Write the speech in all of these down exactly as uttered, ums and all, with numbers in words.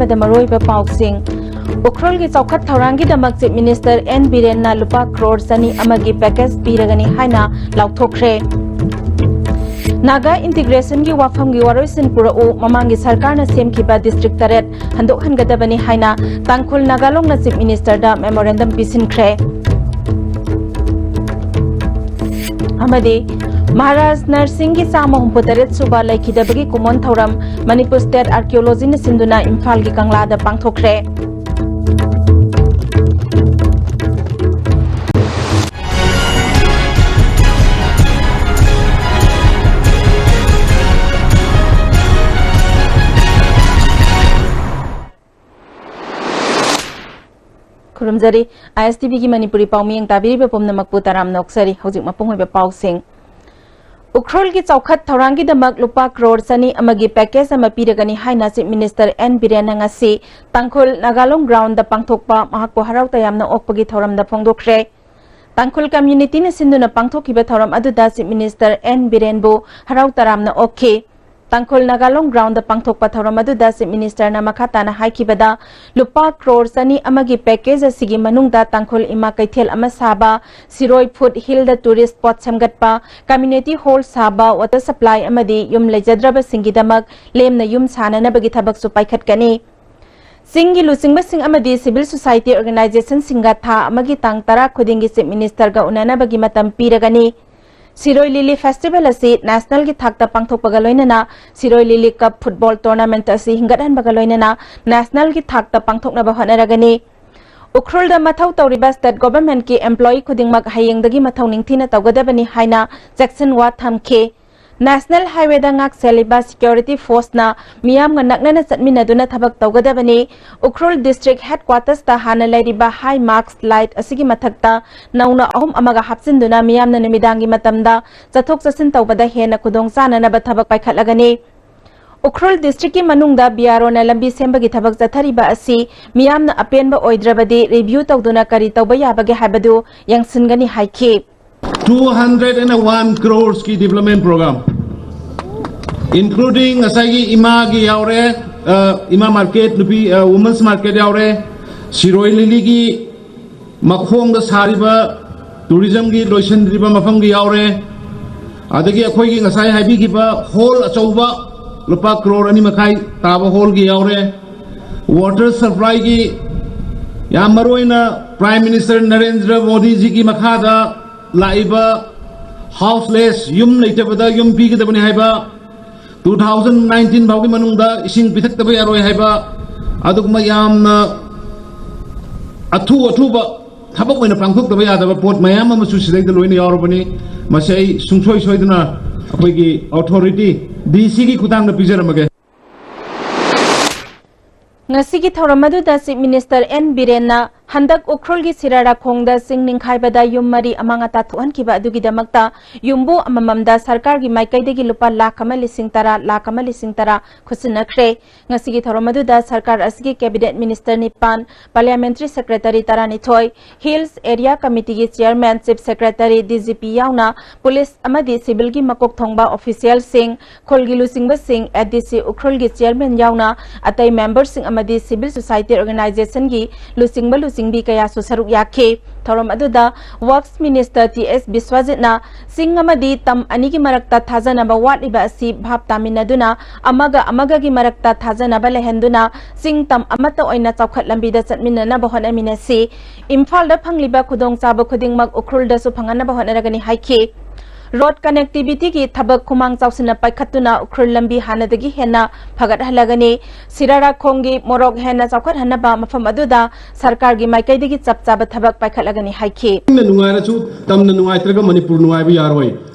ꯃꯔꯨꯑꯣꯏꯕ ꯄꯥꯎꯁꯤꯡ꯫ ꯎꯈ꯭ꯔꯨꯜꯒꯤ ꯆꯥꯎꯈꯠ ꯊꯧꯔꯥꯡꯒꯤꯗꯃꯛ Chief Minister N ꯕꯤꯔꯦꯟꯅ ꯂꯨꯄꯥ ꯀ꯭ꯔꯣꯔ ꯆꯅꯤ ꯑꯃꯒꯤ package ꯄꯤꯔꯒꯅꯤ ꯍꯥꯏꯅ ꯂꯥꯎꯊꯣꯛꯈ꯭ꯔꯦ꯫ ꯅꯥꯒꯥ integrationꯒꯤ ꯋꯥꯐꯝꯒꯤ ꯋꯥꯔꯣꯏꯁꯤꯟ ꯄꯨꯔꯛꯎ, ꯃꯃꯥꯡꯒꯤ ꯁꯔꯀꯥꯔꯅ ꯁꯦꯝꯈꯤꯕ district ꯇꯔꯦꯠ ꯍꯟꯗꯣꯛꯍꯟꯒꯗꯕꯅꯤ ꯍꯥꯏꯅ ꯇꯥꯡꯈꯨꯜ ꯅꯥꯒꯥ ꯂꯣꯡꯅ Chief Ministerꯗ memorandum ꯄꯤꯁꯤꯟꯈ꯭ꯔꯦ꯫ ꯑꯃꯗꯤ ꯃꯍꯥꯔꯥꯖ ꯅꯔꯁꯤꯡꯒꯤ ꯆꯥꯝꯃ ꯍꯨꯝꯐꯨ ꯇꯔꯦꯠ ꯁꯨꯕ ꯂꯩꯈꯤꯗꯕꯒꯤ ꯀꯨꯝꯑꯣꯟ ꯊꯧꯔꯝ ꯃꯅꯤꯄꯨꯔ State Archaeologyꯅ ꯁꯤꯟꯗꯨꯅ ꯏꯝꯐꯥꯜꯒꯤ ꯀꯪꯂꯥꯗ ꯄꯥꯡꯊꯣꯛꯈ꯭ꯔꯦ꯫ ꯈꯨꯔꯨꯝꯖꯔꯤ꯫ ISTVꯒꯤ ꯃꯅꯤꯄꯨꯔꯤ ꯄꯥꯎꯃꯤꯌꯦꯡ ꯇꯥꯕꯤꯔꯤꯕ ꯄꯨꯝꯅꯃꯛꯄꯨ ꯇꯔꯥꯝꯅ ꯑꯣꯛꯆꯔꯤ꯫ ꯍꯧꯖꯤꯛ ꯃꯄꯨꯡ ꯑꯣꯏꯕ ꯄꯥꯎꯁꯤꯡ꯫ ꯎꯈ꯭ꯔꯨꯜꯒꯤ ꯆꯥꯎꯈꯠ ꯊꯧꯔꯥꯡꯒꯤꯗꯃꯛ ꯂꯨꯄꯥ ꯀ꯭ꯔꯣꯔ ꯆꯅꯤ ꯑꯃꯒꯤ package ꯑꯃ ꯄꯤꯔꯒꯅꯤ ꯍꯥꯏꯅ Chief Minister N ꯕꯤꯔꯦꯟꯅ ꯉꯁꯤ ꯇꯥꯡꯈꯨꯜ ꯅꯥꯒꯥ ꯂꯣꯡ groundꯗ ꯄꯥꯡꯊꯣꯛꯄ ꯃꯍꯥꯛꯄꯨ ꯍꯔꯥꯎ ꯇꯌꯥꯝꯅ ꯑꯣꯛꯄꯒꯤ ꯊꯧꯔꯝꯗ ꯐꯣꯡꯗꯣꯛꯈ꯭ꯔꯦ꯫ ꯇꯥꯡꯈꯨꯜ communityꯅ ꯁꯤꯟꯗꯨꯅ ꯄꯥꯡꯊꯣꯛꯈꯤꯕ ꯊꯧꯔꯝ ꯑꯗꯨꯗ Chief Minister N ꯕꯤꯔꯦꯟꯕꯨ ꯍꯔꯥꯎ ꯇꯔꯥꯝꯅ ꯑꯣꯛꯈꯤ꯫ ꯇꯥꯡꯈꯨꯜ ꯅꯥꯒꯥ ꯂꯣꯡ groundꯗ ꯄꯥꯡꯊꯣꯛꯄ ꯊꯧꯔꯝ ꯑꯗꯨꯗ Chief Ministerꯅ ꯃꯈꯥ ꯇꯥꯅ ꯍꯥꯏꯈꯤꯕꯗ, ꯂꯨꯄꯥ ꯀ꯭ꯔꯣꯔ ꯆꯅꯤ ꯑꯃꯒꯤ package ꯑꯁꯤꯒꯤ ꯃꯅꯨꯡꯗ ꯇꯥꯡꯈꯨꯜ ꯏꯃꯥ ꯀꯩꯊꯦꯜ ꯑꯃ ꯁꯥꯕ, ꯁꯤꯔꯣꯏ foot hillꯗ tourist spot ꯁꯦꯝꯒꯠꯄ, community hall ꯁꯥꯕ, water supply ꯑꯃꯗꯤ ꯌꯨꯝ ꯂꯩꯖꯗ꯭ꯔꯕꯁꯤꯡꯒꯤꯗꯃꯛ ꯂꯦꯝꯅ ꯌꯨꯝ ꯁꯥꯅꯅꯕꯒꯤ ꯊꯕꯛꯁꯨ ꯄꯥꯏꯈꯠꯀꯅꯤ꯫ ꯆꯤꯡꯒꯤ ꯂꯨꯆꯤꯡꯕꯁꯤꯡ ꯑꯃꯗꯤ civil society organizationꯁꯤꯡꯒ ꯊꯥ ꯑꯃꯒꯤ ꯇꯥꯡ ꯇꯔꯥ ꯈꯨꯗꯤꯡꯒꯤ Chief Ministerꯒ ꯎꯅꯅꯕꯒꯤ ꯃꯇꯝ ꯄꯤꯔꯒꯅꯤ꯫ ꯁꯤꯔꯣꯏ ꯂꯤꯂꯤ festival ꯑꯁꯤ nationalꯒꯤ ꯊꯥꯛꯇ ꯄꯥꯡꯊꯣꯛꯄꯒ ꯂꯣꯏꯅꯅ ꯁꯤꯔꯣꯏ ꯂꯤꯂꯤ cup football tournament ꯑꯁꯤ ꯍꯤꯡꯒꯠꯍꯟꯕꯒ ꯂꯣꯏꯅꯅ nationalꯒꯤ ꯊꯥꯛꯇ ꯄꯥꯡꯊꯣꯛꯅꯕ ꯍꯣꯠꯅꯔꯒꯅꯤ꯫ ꯎꯈ꯭ꯔꯨꯜꯗ ꯃꯊꯧ ꯇꯧꯔꯤꯕ state governmentꯀꯤ employee ꯈꯨꯗꯤꯡꯃꯛ ꯍꯌꯦꯡꯗꯒꯤ ꯃꯊꯧ ꯅꯤꯡꯊꯤꯅ ꯇꯧꯒꯗꯕꯅꯤ ꯍꯥꯏꯅ ꯆꯦꯛꯁꯤꯟꯋꯥ ꯊꯝꯈꯤ꯫ National Highwayꯗ ꯉꯥꯛ ꯁꯦꯜꯂꯤꯕ security forceꯅ ꯃꯤꯌꯥꯝꯒ ꯅꯛꯅꯅ ꯆꯠꯃꯤꯟꯅꯗꯨꯅ ꯊꯕꯛ ꯇꯧꯒꯗꯕꯅꯤ꯫ ꯎꯈ꯭ꯔꯨꯜ district headquartersꯇ ꯍꯥꯟꯅ ꯂꯩꯔꯤꯕ high mast light ꯑꯁꯤꯒꯤ ꯃꯊꯛꯇ ꯅꯧꯅ ꯑꯍꯨꯝ ꯑꯃꯒ ꯍꯥꯞꯆꯤꯟꯗꯨꯅ ꯃꯤꯌꯥꯝꯅ ꯅꯨꯃꯤꯗꯥꯡꯒꯤ ꯃꯇꯝꯗ ꯆꯠꯊꯣꯛ ꯆꯠꯁꯤꯟ ꯇꯧꯕꯗ ꯍꯦꯟꯅ ꯈꯨꯗꯣꯡ ꯆꯥꯅꯅꯕ ꯊꯕꯛ ꯄꯥꯏꯈꯠꯂꯒꯅꯤ꯫ ꯎꯈ꯭ꯔꯨꯜ districtꯀꯤ ꯃꯅꯨꯡꯗ BROꯅ ꯂꯝꯕꯤ ꯁꯦꯝꯕꯒꯤ ꯊꯕꯛ ꯆꯠꯊꯔꯤꯕ ꯑꯁꯤ ꯃꯤꯌꯥꯝꯅ ꯑꯄꯦꯟꯕ ꯑꯣꯏꯗ꯭ꯔꯕꯗꯤ review ꯇꯧꯗꯨꯅ ꯀꯔꯤ ꯇꯧꯕ ꯌꯥꯕꯒꯦ ꯍꯥꯏꯕꯗꯨ ꯌꯦꯡꯁꯤꯟꯒꯅꯤ ꯍꯥꯏꯈꯤ꯫ Two hundred and one crores ꯀꯤ development program, including ꯉꯁꯥꯏꯒꯤ ꯏꯃꯥꯒꯤ ꯌꯥꯎꯔꯦ, ꯏꯃꯥ ꯃꯥꯔꯀꯦꯠ, ꯅꯨꯄꯤ ꯋꯨꯃꯟꯁ ꯃꯥꯔꯀꯦꯠ ꯌꯥꯎꯔꯦ, ꯁꯤꯔꯣꯏ ꯂꯤꯂꯤꯒꯤ ꯃꯈꯣꯡꯗ ꯁꯥꯔꯤꯕ ꯇꯨꯔꯤꯖꯝꯒꯤ ꯂꯣꯏꯁꯤꯟꯗ꯭ꯔꯤꯕ ꯃꯐꯝꯒꯤ ꯌꯥꯎꯔꯦ, ꯑꯗꯒꯤ ꯑꯩꯈꯣꯏꯒꯤ ꯉꯁꯥꯏ ꯍꯥꯏꯕꯤꯈꯤꯕ ꯍꯣꯜ ꯑꯆꯧꯕ ꯂꯨꯄꯥ ꯀ꯭ꯔꯣꯔ ꯑꯅꯤ ꯃꯈꯥꯏ ꯇꯥꯕ ꯍꯣꯜꯒꯤ ꯌꯥꯎꯔꯦ, ꯋꯥꯇꯔ ꯁꯄ꯭ꯂꯥꯏꯒꯤ ꯌꯥꯝ ꯃꯔꯨ ꯑꯣꯏꯅ ꯄ꯭ꯔꯥꯏꯝ ꯃꯤꯅꯤꯁꯇꯔ ꯅꯔꯦꯟꯗ꯭ꯔ ꯃꯣꯗꯤꯖꯤꯒꯤ ꯃꯈꯥꯗ ꯂꯥꯛꯏꯕ ꯍꯥꯎꯁꯂꯦꯁ, ꯌꯨꯝ ꯂꯩꯇꯕꯗ ꯌꯨꯝ ꯄꯤꯒꯗꯕꯅꯤ ꯍꯥꯏꯕ, ꯇꯨ ꯊꯥꯎꯖꯟ ꯅꯥꯏꯟꯇꯤꯟ ꯐꯥꯎꯒꯤ ꯃꯅꯨꯡꯗ ꯏꯁꯤꯡ ꯄꯤꯊꯛꯇꯕ ꯌꯥꯔꯣꯏ ꯍꯥꯏꯕ, ꯑꯗꯨꯒꯨꯝꯕ ꯌꯥꯝꯅ ꯑꯊꯨ ꯑꯊꯨꯕ ꯊꯕꯛ ꯑꯣꯏꯅ ꯄꯥꯡꯊꯣꯛꯇꯕ ꯌꯥꯗꯕ ꯄꯣꯠ ꯃꯌꯥꯝ ꯑꯃꯁꯨ ꯁꯤꯗꯩꯗ ꯂꯣꯏꯅ ꯌꯥꯎꯔꯕꯅꯤ꯫ ꯃꯁꯤ ꯑꯩ ꯁꯨꯡꯁꯣꯏ ꯁꯣꯏꯗꯅ ꯑꯩꯈꯣꯏꯒꯤ ꯑꯣꯊꯣꯔꯤꯇꯤ ꯗꯤ ꯁꯤꯒꯤ ꯈꯨꯠꯊꯥꯡꯗ ꯄꯤꯖꯔꯝꯃꯒꯦ꯫ ꯉꯁꯤꯒꯤ ꯊꯧꯔꯝ ꯑꯗꯨꯗ ꯆꯤꯐ ꯃꯤꯅꯤꯁꯇꯔ ꯑꯦꯟ ꯕꯤꯔꯦꯟꯅ ꯍꯟꯗꯛ ꯎꯈ꯭ꯔꯨꯜꯒꯤ ꯁꯤꯔꯥꯔꯥꯈꯣꯡꯗ ꯆꯤꯡ ꯅꯤꯡꯈꯥꯏꯕꯗ ꯌꯨꯝ ꯃꯔꯤ ꯑꯃꯥꯡ ꯑꯇꯥ ꯊꯣꯛꯍꯟꯈꯤꯕ ꯑꯗꯨꯒꯤꯗꯃꯛꯇ ꯌꯨꯝꯕꯨ ꯑꯃꯃꯝꯗ ꯁꯔꯀꯥꯔꯒꯤ ꯃꯥꯏꯀꯩꯗꯒꯤ ꯂꯨꯄꯥ ꯂꯥꯈ ꯑꯃ ꯂꯤꯁꯤꯡ ꯇꯔꯥ, ꯂꯥꯈ ꯑꯃ ꯂꯤꯁꯤꯡ ꯇꯔꯥ ꯈꯨꯠꯁꯤꯟꯅꯈ꯭ꯔꯦ꯫ ꯉꯁꯤꯒꯤ ꯊꯧꯔꯝ ꯑꯗꯨꯗ ꯁꯔꯀꯥꯔ ꯑꯁꯤꯒꯤ ꯀꯦꯕꯤꯅꯦꯠ ꯃꯤꯅꯤꯁꯇꯔ ꯅꯤꯄꯥꯟ, ꯄꯥꯔꯂꯤꯌꯥꯃꯦꯟꯇꯔꯤ ꯁꯦꯀ꯭ꯔꯦꯇꯔꯤ ꯇꯔꯥꯅꯤꯊꯣꯏ, ꯍꯤꯜꯁ ꯑꯦꯔꯤꯌꯥ ꯀꯃꯤꯇꯤꯒꯤ chairman, chief secretary, D G P ꯌꯥꯎꯅ ꯄꯨꯂꯤꯁ ꯑꯃꯗꯤ ꯁꯤꯚꯤꯜꯒꯤ ꯃꯀꯣꯛ ꯊꯣꯡꯕ ꯑꯣꯐꯤꯁꯤꯌꯦꯜꯁꯤꯡ, ꯈꯨꯜꯒꯤ ꯂꯨꯆꯤꯡꯕꯁꯤꯡ, ꯑꯦ ꯗꯤ ꯁꯤ ꯎꯈ꯭ꯔꯨꯜꯒꯤ ꯆꯤꯌꯔꯃꯦꯟ ꯌꯥꯎꯅ ꯑꯇꯩ ꯃꯦꯝꯕꯔꯁꯤꯡ ꯑꯃꯗꯤ ꯁꯤꯚꯤꯜ ꯁꯣꯁꯥꯏꯇꯤ ꯑꯣꯔꯒꯅꯥꯏꯖꯦꯁꯟꯒꯤ ꯂꯨꯆꯤꯡꯕ ꯂꯨꯆꯤꯡꯕꯤ ꯀꯌꯥꯁꯨ ꯁꯔꯨꯛ ꯌꯥꯈꯤ꯫ ꯊꯧꯔꯝ ꯑꯗꯨꯗ ꯋꯔꯛꯁ ꯃꯤꯅꯤꯁꯇꯔ ꯇꯤ ꯑꯦꯁ ꯕꯤꯁ꯭ꯋꯖꯤꯠꯅ ꯆꯤꯡ ꯑꯃꯗꯤ ꯇꯝ ꯑꯅꯤꯒꯤ ꯃꯔꯛꯇ ꯊꯥꯖꯅꯕ ꯋꯥꯠꯂꯤꯕ ꯑꯁꯤ ꯚꯥꯞ ꯇꯥꯃꯤꯟꯅꯗꯨꯅ ꯑꯃꯒ ꯑꯃꯒꯒꯤ ꯃꯔꯛꯇ ꯊꯥꯖꯅꯕ ꯂꯩꯍꯟꯗꯨꯅ ꯆꯤꯡ ꯇꯝ ꯑꯃꯠꯇ ꯑꯣꯏꯅ ꯆꯥꯎꯈꯠ ꯂꯝꯕꯤꯗ ꯆꯠꯃꯤꯟꯅꯅꯕ ꯍꯣꯠꯅꯃꯤꯟꯅꯁꯤ꯫ ꯏꯝꯐꯥꯜꯗ ꯐꯪꯂꯤꯕ ꯈꯨꯗꯣꯡꯆꯥꯕ ꯈꯨꯗꯤꯡꯃꯛ ꯎꯈ꯭ꯔꯨꯜꯗꯁꯨ ꯐꯪꯍꯟꯅꯕ ꯍꯣꯠꯅꯔꯒꯅꯤ ꯍꯥꯏꯈꯤ꯫ ꯔꯣꯗ ꯀꯅꯦꯛꯇꯤꯚꯤꯇꯤꯒꯤ ꯊꯕꯛ ꯈꯨꯃꯥꯡ ꯆꯥꯎꯁꯤꯟꯅ ꯄꯥꯏꯈꯠꯇꯨꯅ ꯎꯈ꯭ꯔꯨꯜ ꯂꯝꯕꯤ ꯍꯥꯟꯅꯗꯒꯤ ꯍꯦꯟꯅ ꯐꯒꯠꯍꯜꯂꯒꯅꯤ꯫ ꯁꯤꯔꯥꯔꯥꯈꯣꯡꯒꯤ ꯃꯣꯔꯣꯛ ꯍꯦꯟꯅ ꯆꯥꯎꯈꯠꯍꯟꯅꯕ ꯃꯐꯝ ꯑꯗꯨꯗ ꯁꯔꯀꯥꯔꯒꯤ ꯃꯥꯏꯀꯩꯗꯒꯤ ꯆꯞ ꯆꯥꯕ ꯊꯕꯛ ꯄꯥꯏꯈꯠꯂꯒꯅꯤ ꯍꯥꯏꯈꯤ꯫ ꯆꯤꯡꯅ ꯅꯨꯡꯉꯥꯏꯔꯁꯨ ꯇꯝꯅ ꯅꯨꯡꯉꯥꯏꯇ꯭ꯔꯒ ꯃꯅꯤꯄꯨꯔ ꯅꯨꯡꯉꯥꯏꯕ ꯌꯥꯔꯣꯏ꯫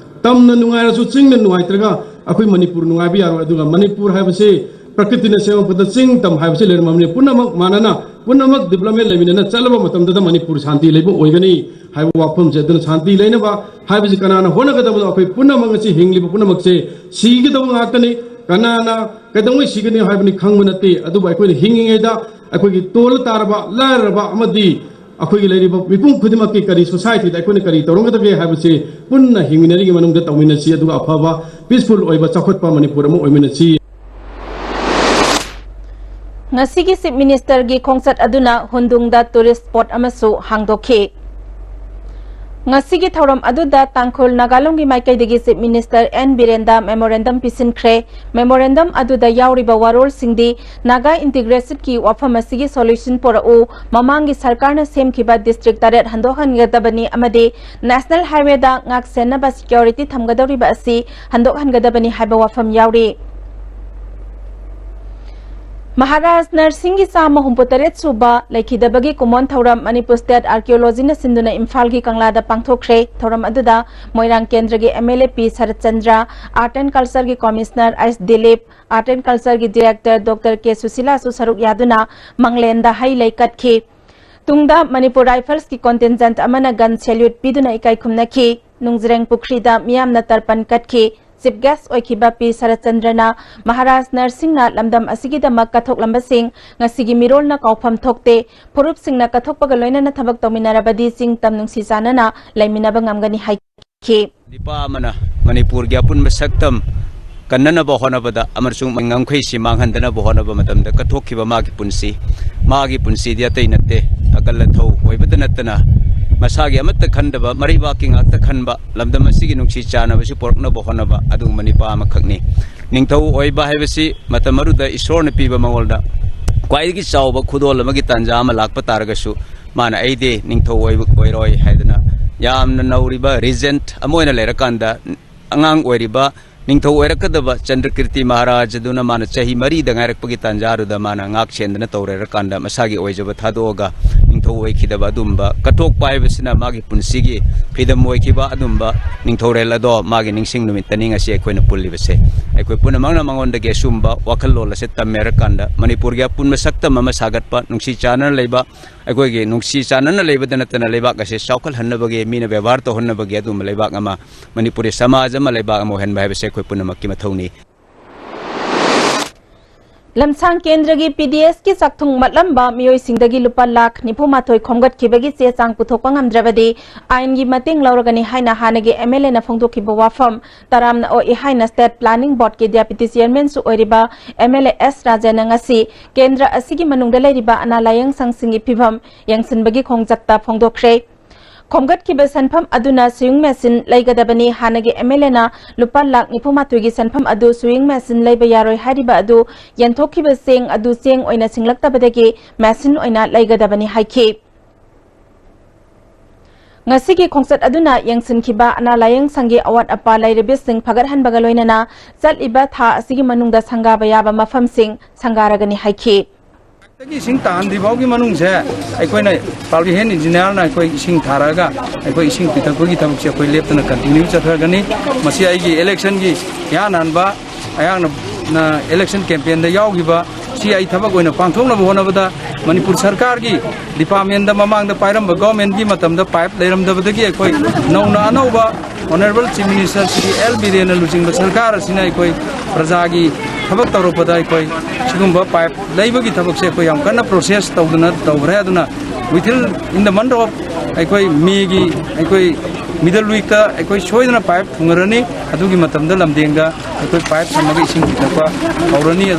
ꯇꯝꯅ ꯅꯨꯡꯉꯥꯏꯔꯁꯨ ꯆꯤꯡꯅ ꯅꯨꯡꯉꯥꯏꯇ꯭ꯔꯒ ꯑꯩꯈꯣꯏ ꯃꯅꯤꯄꯨꯔ ꯅꯨꯡꯉꯥꯏꯕ ꯌꯥꯔꯣꯏ꯫ ꯑꯗꯨꯒ ꯃꯅꯤꯄꯨꯔ ꯍꯥꯏꯕꯁꯤ ꯄ꯭ꯔꯀ꯭ꯔꯤꯇꯤꯅ ꯁꯦꯝꯃꯛꯄꯗ ꯆꯤꯡ ꯇꯝ ꯍꯥꯏꯕꯁꯤ ꯂꯩꯔꯝꯃꯕꯅꯤ꯫ ꯄꯨꯝꯅꯃꯛ ꯃꯥꯟꯅꯅ, ꯄꯨꯝꯅꯃꯛ ꯗꯤꯕ꯭ꯂꯞꯃꯦꯟ ꯂꯩꯃꯤꯟꯅꯅ ꯆꯠꯂꯕ ꯃꯇꯝꯗꯨꯗ ꯃꯅꯤꯄꯨꯔ ꯁꯥꯟꯇꯤ ꯂꯩꯕ ꯑꯣꯏꯒꯅꯤ ꯍꯥꯏꯕ ꯋꯥꯐꯝꯁꯦ꯫ ꯑꯗꯨꯅ ꯁꯥꯟꯇꯤ ꯂꯩꯅꯕ ꯍꯥꯏꯕꯁꯤ ꯀꯅꯥꯅ ꯍꯣꯠꯅꯒꯗꯕꯗꯣ ꯑꯩꯈꯣꯏ ꯄꯨꯝꯅꯃꯛ ꯉꯁꯤ ꯍꯤꯡꯂꯤꯕ ꯄꯨꯝꯅꯃꯛꯁꯦ ꯁꯤꯒꯗꯕ ꯉꯥꯛꯇꯅꯤ꯫ ꯀꯅꯥꯅ ꯀꯩꯗꯧꯉꯩ ꯁꯤꯒꯅꯤ ꯍꯥꯏꯕꯅꯤ ꯈꯪꯕ ꯅꯠꯇꯦ꯫ ꯑꯗꯨꯕꯨ ꯑꯩꯈꯣꯏꯅ ꯍꯤꯡꯉꯤꯉꯩꯗ ꯑꯩꯈꯣꯏꯒꯤ ꯇꯣꯜꯂ ꯇꯥꯔꯕ, ꯂꯥꯏꯔꯔꯕ ꯑꯃꯗꯤ ꯑꯩꯈꯣꯏꯒꯤ ꯂꯩꯔꯤꯕ ꯃꯤꯄꯨꯝ ꯈꯨꯗꯤꯡꯃꯛꯀꯤ ꯀꯔꯤ ꯁꯣꯁꯥꯏꯇꯤꯗ ꯑꯩꯈꯣꯏꯅ ꯀꯔꯤ ꯇꯧꯔꯝꯒꯗꯒꯦ ꯍꯥꯏꯕꯁꯤ ꯄꯨꯟꯅ ꯍꯤꯡꯃꯤꯟꯅꯔꯤꯉꯩ ꯃꯅꯨꯡꯗ ꯇꯧꯃꯤꯟꯅꯁꯤ, ꯑꯗꯨꯒ ꯑꯐꯕ ꯄꯤꯁꯐꯨꯜ ꯑꯣꯏꯕ ꯆꯥꯎꯈꯠꯄ ꯃꯅꯤꯄꯨꯔ ꯑꯃ ꯑꯣꯏꯃꯤꯟꯅꯁꯤ꯫ ꯉꯁꯤꯒꯤ Chief Minister ꯒꯤ ꯈꯣꯡꯆꯠ ꯑꯗꯨꯅ ꯍꯨꯟꯗꯨꯡꯗ tourist spot ꯑꯃꯁꯨ ꯍꯥꯡꯗꯣꯛꯈꯤ꯫ ꯉꯁꯤꯒꯤ ꯊꯧꯔꯝ ꯑꯗꯨꯗ ꯇꯥꯡꯈꯨꯜ ꯅꯥꯒꯥꯂꯣꯡꯒꯤ ꯃꯥꯏꯀꯩꯗꯒꯤ Chief Minister ꯑꯦꯟ ꯕꯤꯔꯦꯟꯗ memorandum ꯄꯤꯁꯤꯟꯈ꯭ꯔꯦ꯫ Memorandum ꯑꯗꯨꯗ ꯌꯥꯎꯔꯤꯕ ꯋꯥꯔꯣꯜꯁꯤꯡꯗꯤ ꯅꯥꯒꯥ integration ꯒꯤ ꯋꯥꯐꯝ ꯑꯁꯤꯒꯤ solution ꯄꯨꯔꯛꯎ, ꯃꯃꯥꯡꯒꯤ ꯁꯔꯀꯥꯔꯅ ꯁꯦꯝꯈꯤꯕ district ꯇꯔꯦꯠ ꯍꯟꯗꯣꯛꯍꯟꯒꯗꯕꯅꯤ ꯑꯃꯗꯤ National Highway ꯗ ꯉꯥꯛ ꯁꯦꯟꯅꯕ security ꯊꯝꯒꯗꯧꯔꯤꯕ ꯑꯁꯤ ꯍꯟꯗꯣꯛꯍꯟꯒꯗꯕꯅꯤ ꯍꯥꯏꯕ ꯋꯥꯐꯝ ꯌꯥꯎꯔꯤ꯫ ꯃꯍꯥꯔꯥꯖ ꯅꯔꯁꯤꯡꯒꯤ ꯆꯥꯝꯃ ꯍꯨꯝꯐꯨ ꯇꯔꯦꯠ ꯁꯨꯕ ꯂꯩꯈꯤꯗꯕꯒꯤ ꯀꯨꯃꯣꯟ ꯊꯧꯔꯝ ꯃꯅꯤꯄꯨꯔ State Archaeology ꯅ ꯁꯤꯟꯗꯨꯅ ꯏꯝꯐꯥꯜꯒꯤ ꯀꯪꯂꯥꯗ ꯄꯥꯡꯊꯣꯛꯈ꯭ꯔꯦ꯫ ꯊꯧꯔꯝ ꯑꯗꯨꯗ ꯃꯣꯏꯔꯥꯡ ꯀꯦꯟꯗ꯭ꯔꯒꯤ M L A P Saratchandra, Art and Culture ꯒꯤ Commissioner H Dilip, Art and Culture ꯒꯤ Director ꯗꯣꯛꯇꯔ ꯀꯦ ꯁꯨꯁꯤꯂꯥꯁꯨ ꯁꯔꯨꯛ ꯌꯥꯗꯨꯅ ꯃꯪꯂꯦꯟꯗ ꯍꯩ ꯂꯩ ꯀꯠꯈꯤ꯫ ꯇꯨꯡꯗ ꯃꯅꯤꯄꯨꯔ Rifles ꯀꯤ contingent ꯑꯃꯅ gun salute ꯄꯤꯗꯨꯅ ꯏꯀꯥꯏ ꯈꯨꯝꯅꯈꯤ꯫ ꯅꯨꯡꯖ꯭ꯔꯦꯡ ꯄꯨꯈ꯭ꯔꯤꯗ ꯃꯤꯌꯥꯝꯅ ꯇꯔꯄꯟ ꯀꯠꯈꯤ꯫ Chief Guest ꯑꯣꯏꯈꯤꯕ ꯄꯤ ꯁꯔꯠꯆꯟꯗ꯭ꯔꯅ ꯃꯍꯥꯔꯥꯖ ꯅꯔꯁꯤꯡꯅ ꯂꯝꯗꯝ ꯑꯁꯤꯒꯤꯗꯃꯛ ꯀꯠꯊꯣꯛꯂꯝꯕꯁꯤꯡ ꯉꯁꯤꯒꯤ ꯃꯤꯔꯣꯜꯅ ꯀꯥꯎꯐꯝ ꯊꯣꯛꯇꯦ꯫ ꯐꯨꯔꯨꯞꯁꯤꯡꯅ ꯀꯠꯊꯣꯛꯄꯒ ꯂꯣꯏꯅꯅ ꯊꯕꯛ ꯇꯧꯃꯤꯟꯅꯔꯕꯗꯤ ꯆꯤꯡ ꯇꯝ ꯅꯨꯡꯁꯤ ꯆꯥꯟꯅꯅ ꯂꯩꯃꯤꯟꯅꯕ ꯉꯝꯒꯅꯤ ꯍꯥꯏꯈꯤ꯫ ꯅꯤꯄꯥ ꯑꯃꯅ ꯃꯅꯤꯄꯨꯔꯒꯤ ꯑꯄꯨꯟꯕ ꯁꯛꯇꯝ ꯀꯟꯅꯅꯕ ꯍꯣꯠꯅꯕꯗ ꯑꯃꯁꯨꯡ ꯉꯝꯈꯩꯁꯤ ꯃꯥꯡꯍꯟꯗꯅꯕ ꯍꯣꯠꯅꯕ ꯃꯇꯝꯗ ꯀꯠꯊꯣꯛꯈꯤꯕ ꯃꯥꯒꯤ ꯄꯨꯟꯁꯤ, ꯃꯥꯒꯤ ꯄꯨꯟꯁꯤꯗꯤ ꯑꯇꯩ ꯅꯠꯇꯦ, ꯑꯀꯜ ꯑꯊꯧ ꯑꯣꯏꯕꯗ ꯅꯠꯇꯅ ꯃꯁꯥꯒꯤ ꯑꯃꯠꯇ ꯈꯟꯗꯕ, ꯃꯔꯩꯕꯥꯛꯀꯤ ꯉꯥꯛꯇ ꯈꯟꯕ, ꯂꯝꯗꯝ ꯑꯁꯤꯒꯤ ꯅꯨꯡꯁꯤ ꯆꯥꯟꯅꯕꯁꯤ ꯄꯨꯔꯛꯅꯕ ꯍꯣꯠꯅꯕ ꯑꯗꯨꯒꯨꯝꯕ ꯅꯤꯄꯥ ꯑꯃꯈꯛꯅꯤ꯫ ꯅꯤꯡꯊꯧ ꯑꯣꯏꯕ ꯍꯥꯏꯕꯁꯤ ꯃꯇꯝ ꯑꯗꯨꯗ ꯏꯁꯣꯔꯅ ꯄꯤꯕ ꯃꯉꯣꯟꯗ ꯈ꯭ꯋꯥꯏꯗꯒꯤ ꯆꯥꯎꯕ ꯈꯨꯗꯣꯜ ꯑꯃꯒꯤ ꯇꯥꯟꯖꯥ ꯑꯃ ꯂꯥꯛꯄ ꯇꯥꯔꯒꯁꯨ, ꯃꯥꯅ "ꯑꯩꯗꯤ ꯅꯤꯡꯊꯧ ꯑꯣꯏꯕ ꯑꯣꯏꯔꯣꯏ" ꯍꯥꯏꯗꯅ ꯌꯥꯝꯅ ꯅꯧꯔꯤꯕ regent ꯑꯃ ꯑꯣꯏꯅ ꯂꯩꯔꯀꯥꯟꯗ, ꯑꯉꯥꯡ ꯑꯣꯏꯔꯤꯕ ꯅꯤꯡꯊꯧ ꯑꯣꯏꯔꯛꯀꯗꯕ ꯆꯟꯗ꯭ꯔꯀꯤꯔꯇꯤ ꯃꯍꯥꯔꯥꯖ ꯑꯗꯨꯅ ꯃꯥꯅ ꯆꯍꯤ ꯃꯔꯤꯗ ꯉꯥꯏꯔꯛꯄꯒꯤ ꯇꯥꯟꯖꯥꯗꯨꯗ ꯃꯥꯅ ꯉꯥꯛ ꯁꯦꯟꯗꯅ ꯇꯧꯔꯦꯔꯀꯥꯟꯗ ꯃꯁꯥꯒꯤ ꯑꯣꯏꯖꯕ ꯊꯥꯗꯣꯛꯑꯒ ꯅꯤꯡꯊꯧ ꯑꯣꯏꯈꯤꯗꯕ ꯑꯗꯨꯝꯕ ꯀꯠꯊꯣꯛꯄ ꯍꯥꯏꯕꯁꯤꯅ ꯃꯥꯒꯤ ꯄꯨꯟꯁꯤꯒꯤ ꯐ꯭ꯔꯤꯗꯝ ꯑꯣꯏꯈꯤꯕ ꯑꯗꯨꯝꯕ ꯅꯤꯡꯊꯧꯔꯦꯜ ꯑꯗꯣ ꯃꯥꯒꯤ ꯅꯤꯡꯁꯤꯡ ꯅꯨꯃꯤꯠꯇꯅꯤ ꯉꯁꯤ ꯑꯩꯈꯣꯏꯅ ꯄꯨꯜꯂꯤꯕꯁꯦ꯫ ꯑꯩꯈꯣꯏ ꯄꯨꯝꯅꯃꯛꯅ ꯃꯉꯣꯟꯗꯒꯤ ꯑꯁꯨꯝꯕ ꯋꯥꯈꯜꯂꯣꯟ ꯑꯁꯦ ꯇꯝꯃꯦꯔꯀꯥꯟꯗ ꯃꯅꯤꯄꯨꯔꯒꯤ ꯑꯄꯨꯟꯕ ꯁꯛꯇꯝ ꯑꯃ ꯁꯥꯒꯠꯄ, ꯅꯨꯡꯁꯤ ꯆꯥꯟꯅꯅ ꯂꯩꯕ, ꯑꯩꯈꯣꯏꯒꯤ ꯅꯨꯡꯁꯤ ꯆꯥꯟꯅꯅ ꯂꯩꯕꯗ ꯅꯠꯇꯅ ꯂꯩꯕꯥꯛ ꯑꯁꯦ ꯆꯥꯎꯈꯠꯍꯟꯅꯕꯒꯤ, ꯃꯤꯅ ꯕꯦꯕꯥꯔ ꯇꯧꯍꯟꯅꯕꯒꯤ ꯑꯗꯨꯝꯕ ꯂꯩꯕꯥꯛ ꯑꯃ, ꯃꯅꯤꯄꯨꯔꯤ ꯁꯃꯥꯖ ꯑꯃ, ꯂꯩꯕꯥꯛ ꯑꯃ ꯑꯣꯏꯍꯟꯕ ꯍꯥꯏꯕꯁꯦ ꯑꯩꯈꯣꯏ ꯄꯨꯝꯅꯃꯛꯀꯤ ꯃꯊꯧꯅꯤ꯫ ꯂꯝꯁꯥꯡ ꯀꯦꯟꯗ꯭ꯔꯒꯤ ꯄꯤ ꯗꯤ ꯑꯦꯁꯀꯤ ꯆꯥꯛꯊꯨꯡ ꯃꯠꯂꯝꯕ ꯃꯤꯑꯣꯏꯁꯤꯡꯗꯒꯤ ꯂꯨꯄꯥ ꯂꯥꯈ ꯅꯤꯐꯨ ꯃꯥꯊꯣꯏ ꯈꯣꯝꯒꯠꯈꯤꯕꯒꯤ ꯆꯦ ꯆꯥꯡ ꯄꯨꯊꯣꯛꯄ ꯉꯝꯗ꯭ꯔꯕꯗꯤ ꯑꯥꯏꯟꯒꯤ ꯃꯇꯦꯡ ꯂꯧꯔꯒꯅꯤ ꯍꯥꯏꯅ ꯍꯥꯟꯅꯒꯤ ꯑꯦꯝ ꯑꯦꯜ ꯑꯦꯅ ꯐꯣꯡꯗꯣꯛꯈꯤꯕ ꯋꯥꯐꯝ ꯇꯔꯥꯝꯅ ꯑꯣꯛꯏ ꯍꯥꯏꯅ ꯁ꯭ꯇꯦꯠ ꯄ꯭ꯂꯥꯅꯤꯡ ꯕꯣꯔꯗꯀꯤ ꯗꯦꯄ꯭ꯌꯨꯇꯤ ꯆꯤꯌꯔꯃꯦꯟꯁꯨ ꯑꯣꯏꯔꯤꯕ ꯑꯦꯝ ꯑꯦꯜ ꯑꯦ ꯑꯦꯁ ꯔꯥꯖꯦꯟꯅ ꯉꯁꯤ ꯀꯦꯟꯗ꯭ꯔ ꯑꯁꯤꯒꯤ ꯃꯅꯨꯡꯗ ꯂꯩꯔꯤꯕ ꯑꯅꯥ ꯂꯥꯌꯦꯡ ꯁꯪꯁꯤꯡꯒꯤ ꯐꯤꯚꯝ ꯌꯦꯡꯁꯤꯟꯕꯒꯤ ꯈꯣꯡꯆꯠꯇ ꯐꯣꯡꯗꯣꯛꯈ꯭ꯔꯦ꯫ ꯈꯣꯝꯒꯠꯈꯤꯕ ꯁꯦꯟꯐꯝ ꯑꯗꯨꯅ ꯁ꯭ꯋꯤꯡ ꯃꯦꯆꯤꯟ ꯂꯩꯒꯗꯕꯅꯤ꯫ ꯍꯥꯟꯅꯒꯤ ꯑꯦꯝ ꯑꯦꯜ ꯑꯦꯅ ꯂꯨꯄꯥ ꯂꯥꯈ ꯅꯤꯐꯨ ꯃꯥꯊꯣꯏꯒꯤ ꯁꯦꯟꯐꯝ ꯑꯗꯨ ꯁ꯭ꯋꯤꯡ ꯃꯦꯆꯤꯟ ꯂꯩꯕ ꯌꯥꯔꯣꯏ ꯍꯥꯏꯔꯤꯕ ꯑꯗꯨ ꯌꯦꯟꯊꯣꯛꯈꯤꯕ ꯆꯦꯡ ꯑꯗꯨ ꯆꯦꯡ ꯑꯣꯏꯅ ꯁꯤꯡꯂꯛꯇꯕꯗꯒꯤ ꯃꯦꯆꯤꯟ ꯑꯣꯏꯅ ꯂꯩꯒꯗꯕꯅꯤ ꯍꯥꯏꯈꯤ꯫ ꯉꯁꯤꯒꯤ ꯈꯣꯡꯆꯠ ꯑꯗꯨꯅ ꯌꯦꯡꯁꯤꯟꯈꯤꯕ ꯑꯅꯥ ꯂꯥꯌꯦꯡ ꯁꯪꯒꯤ ꯑꯋꯥꯠ ꯑꯄꯥ ꯂꯩꯔꯤꯕꯁꯤꯡ ꯐꯒꯠꯍꯟꯕꯒ ꯂꯣꯏꯅꯅ ꯆꯠꯂꯤꯕ ꯊꯥ ꯑꯁꯤꯒꯤ ꯃꯅꯨꯡꯗ ꯁꯪꯒꯥꯕ ꯌꯥꯕ ꯃꯐꯝꯁꯤꯡ ꯁꯪꯒꯥꯔꯒꯅꯤ ꯍꯥꯏꯈꯤ꯫ ꯗꯒꯤ ꯏꯁꯤꯡ ꯇꯥꯍꯟꯗ꯭ꯔꯤ ꯐꯥꯎꯒꯤ ꯃꯅꯨꯡꯁꯦ ꯑꯩꯈꯣꯏꯅ ꯄꯥꯕ꯭ꯂꯤꯛ ꯍꯦꯜꯊ ꯏꯟꯖꯤꯅꯤꯌꯥꯔꯅ ꯑꯩꯈꯣꯏ ꯏꯁꯤꯡ ꯊꯥꯔꯛꯑꯒ ꯑꯩꯈꯣꯏ ꯏꯁꯤꯡ ꯄꯤꯊꯛꯄꯒꯤ ꯊꯕꯛꯁꯦ ꯑꯩꯈꯣꯏ ꯂꯦꯞꯇꯅ ꯀꯟꯇꯤꯅ꯭ꯌꯨ ꯆꯠꯊꯒꯅꯤ꯫ ꯃꯁꯤ ꯑꯩꯒꯤ ꯏꯂꯦꯛꯁꯟꯒꯤ ꯏꯍꯥꯟ ꯍꯥꯟꯕ ꯑꯩꯍꯥꯛꯅ ꯏꯂꯦꯛꯁꯟ ꯀꯦꯝꯄꯦꯟꯗ ꯌꯥꯎꯈꯤꯕ ꯁꯤ ꯑꯩ ꯊꯕꯛ ꯑꯣꯏꯅ ꯄꯥꯡꯊꯣꯛꯅꯕ ꯍꯣꯠꯅꯕꯗ ꯃꯅꯤꯄꯨꯔ ꯁꯔꯀꯥꯔꯒꯤ ꯗꯤꯄꯥꯔꯠꯃꯦꯟꯗ ꯃꯃꯥꯡꯗ ꯄꯥꯏꯔꯝꯕ ꯒꯣꯔꯃꯦꯟꯒꯤ ꯃꯇꯝꯗ ꯄꯥꯏꯞ ꯂꯩꯔꯝꯗꯕꯗꯒꯤ ꯑꯩꯈꯣꯏ ꯅꯧꯅ ꯑꯅꯧꯕ honourable chief minister Shri L ꯕꯤꯔꯦꯟꯅ ꯂꯨꯆꯤꯡꯕ ꯁꯔꯀꯥꯔ ꯑꯁꯤꯅ ꯑꯩꯈꯣꯏ ꯄ꯭ꯔꯖꯥꯒꯤ ꯊꯕꯛ ꯇꯧꯔꯛꯄꯗ ꯑꯩꯈꯣꯏ ꯁꯤꯒꯨꯝꯕ ꯄꯥꯏꯞ ꯂꯩꯕꯒꯤ ꯊꯕꯛꯁꯦ ꯑꯩꯈꯣꯏ ꯌꯥꯝ ꯀꯟꯅ ꯄ꯭ꯔꯣꯁꯦꯁ ꯇꯧꯗꯅ ꯇꯧꯈ꯭ꯔꯦ꯫ ꯑꯗꯨꯅ within in the month of ꯑꯩꯈꯣꯏ ꯃꯦꯒꯤ ꯑꯩꯈꯣꯏ ꯃꯤꯗꯜ ꯋꯤꯛꯇ ꯑꯩꯈꯣꯏ ꯁꯣꯏꯗꯅ ꯄꯥꯏꯞ ꯊꯨꯡꯉꯔꯅꯤ꯫ ꯑꯗꯨꯒꯤ ꯃꯇꯝꯗ ꯂꯝꯗꯦꯡꯗ ꯑꯩꯈꯣꯏ ꯄꯥꯏꯞ ꯊꯝꯃꯒ ꯏꯁꯤꯡ ꯄꯤꯊꯛꯄ ꯍꯧꯔꯅꯤ꯫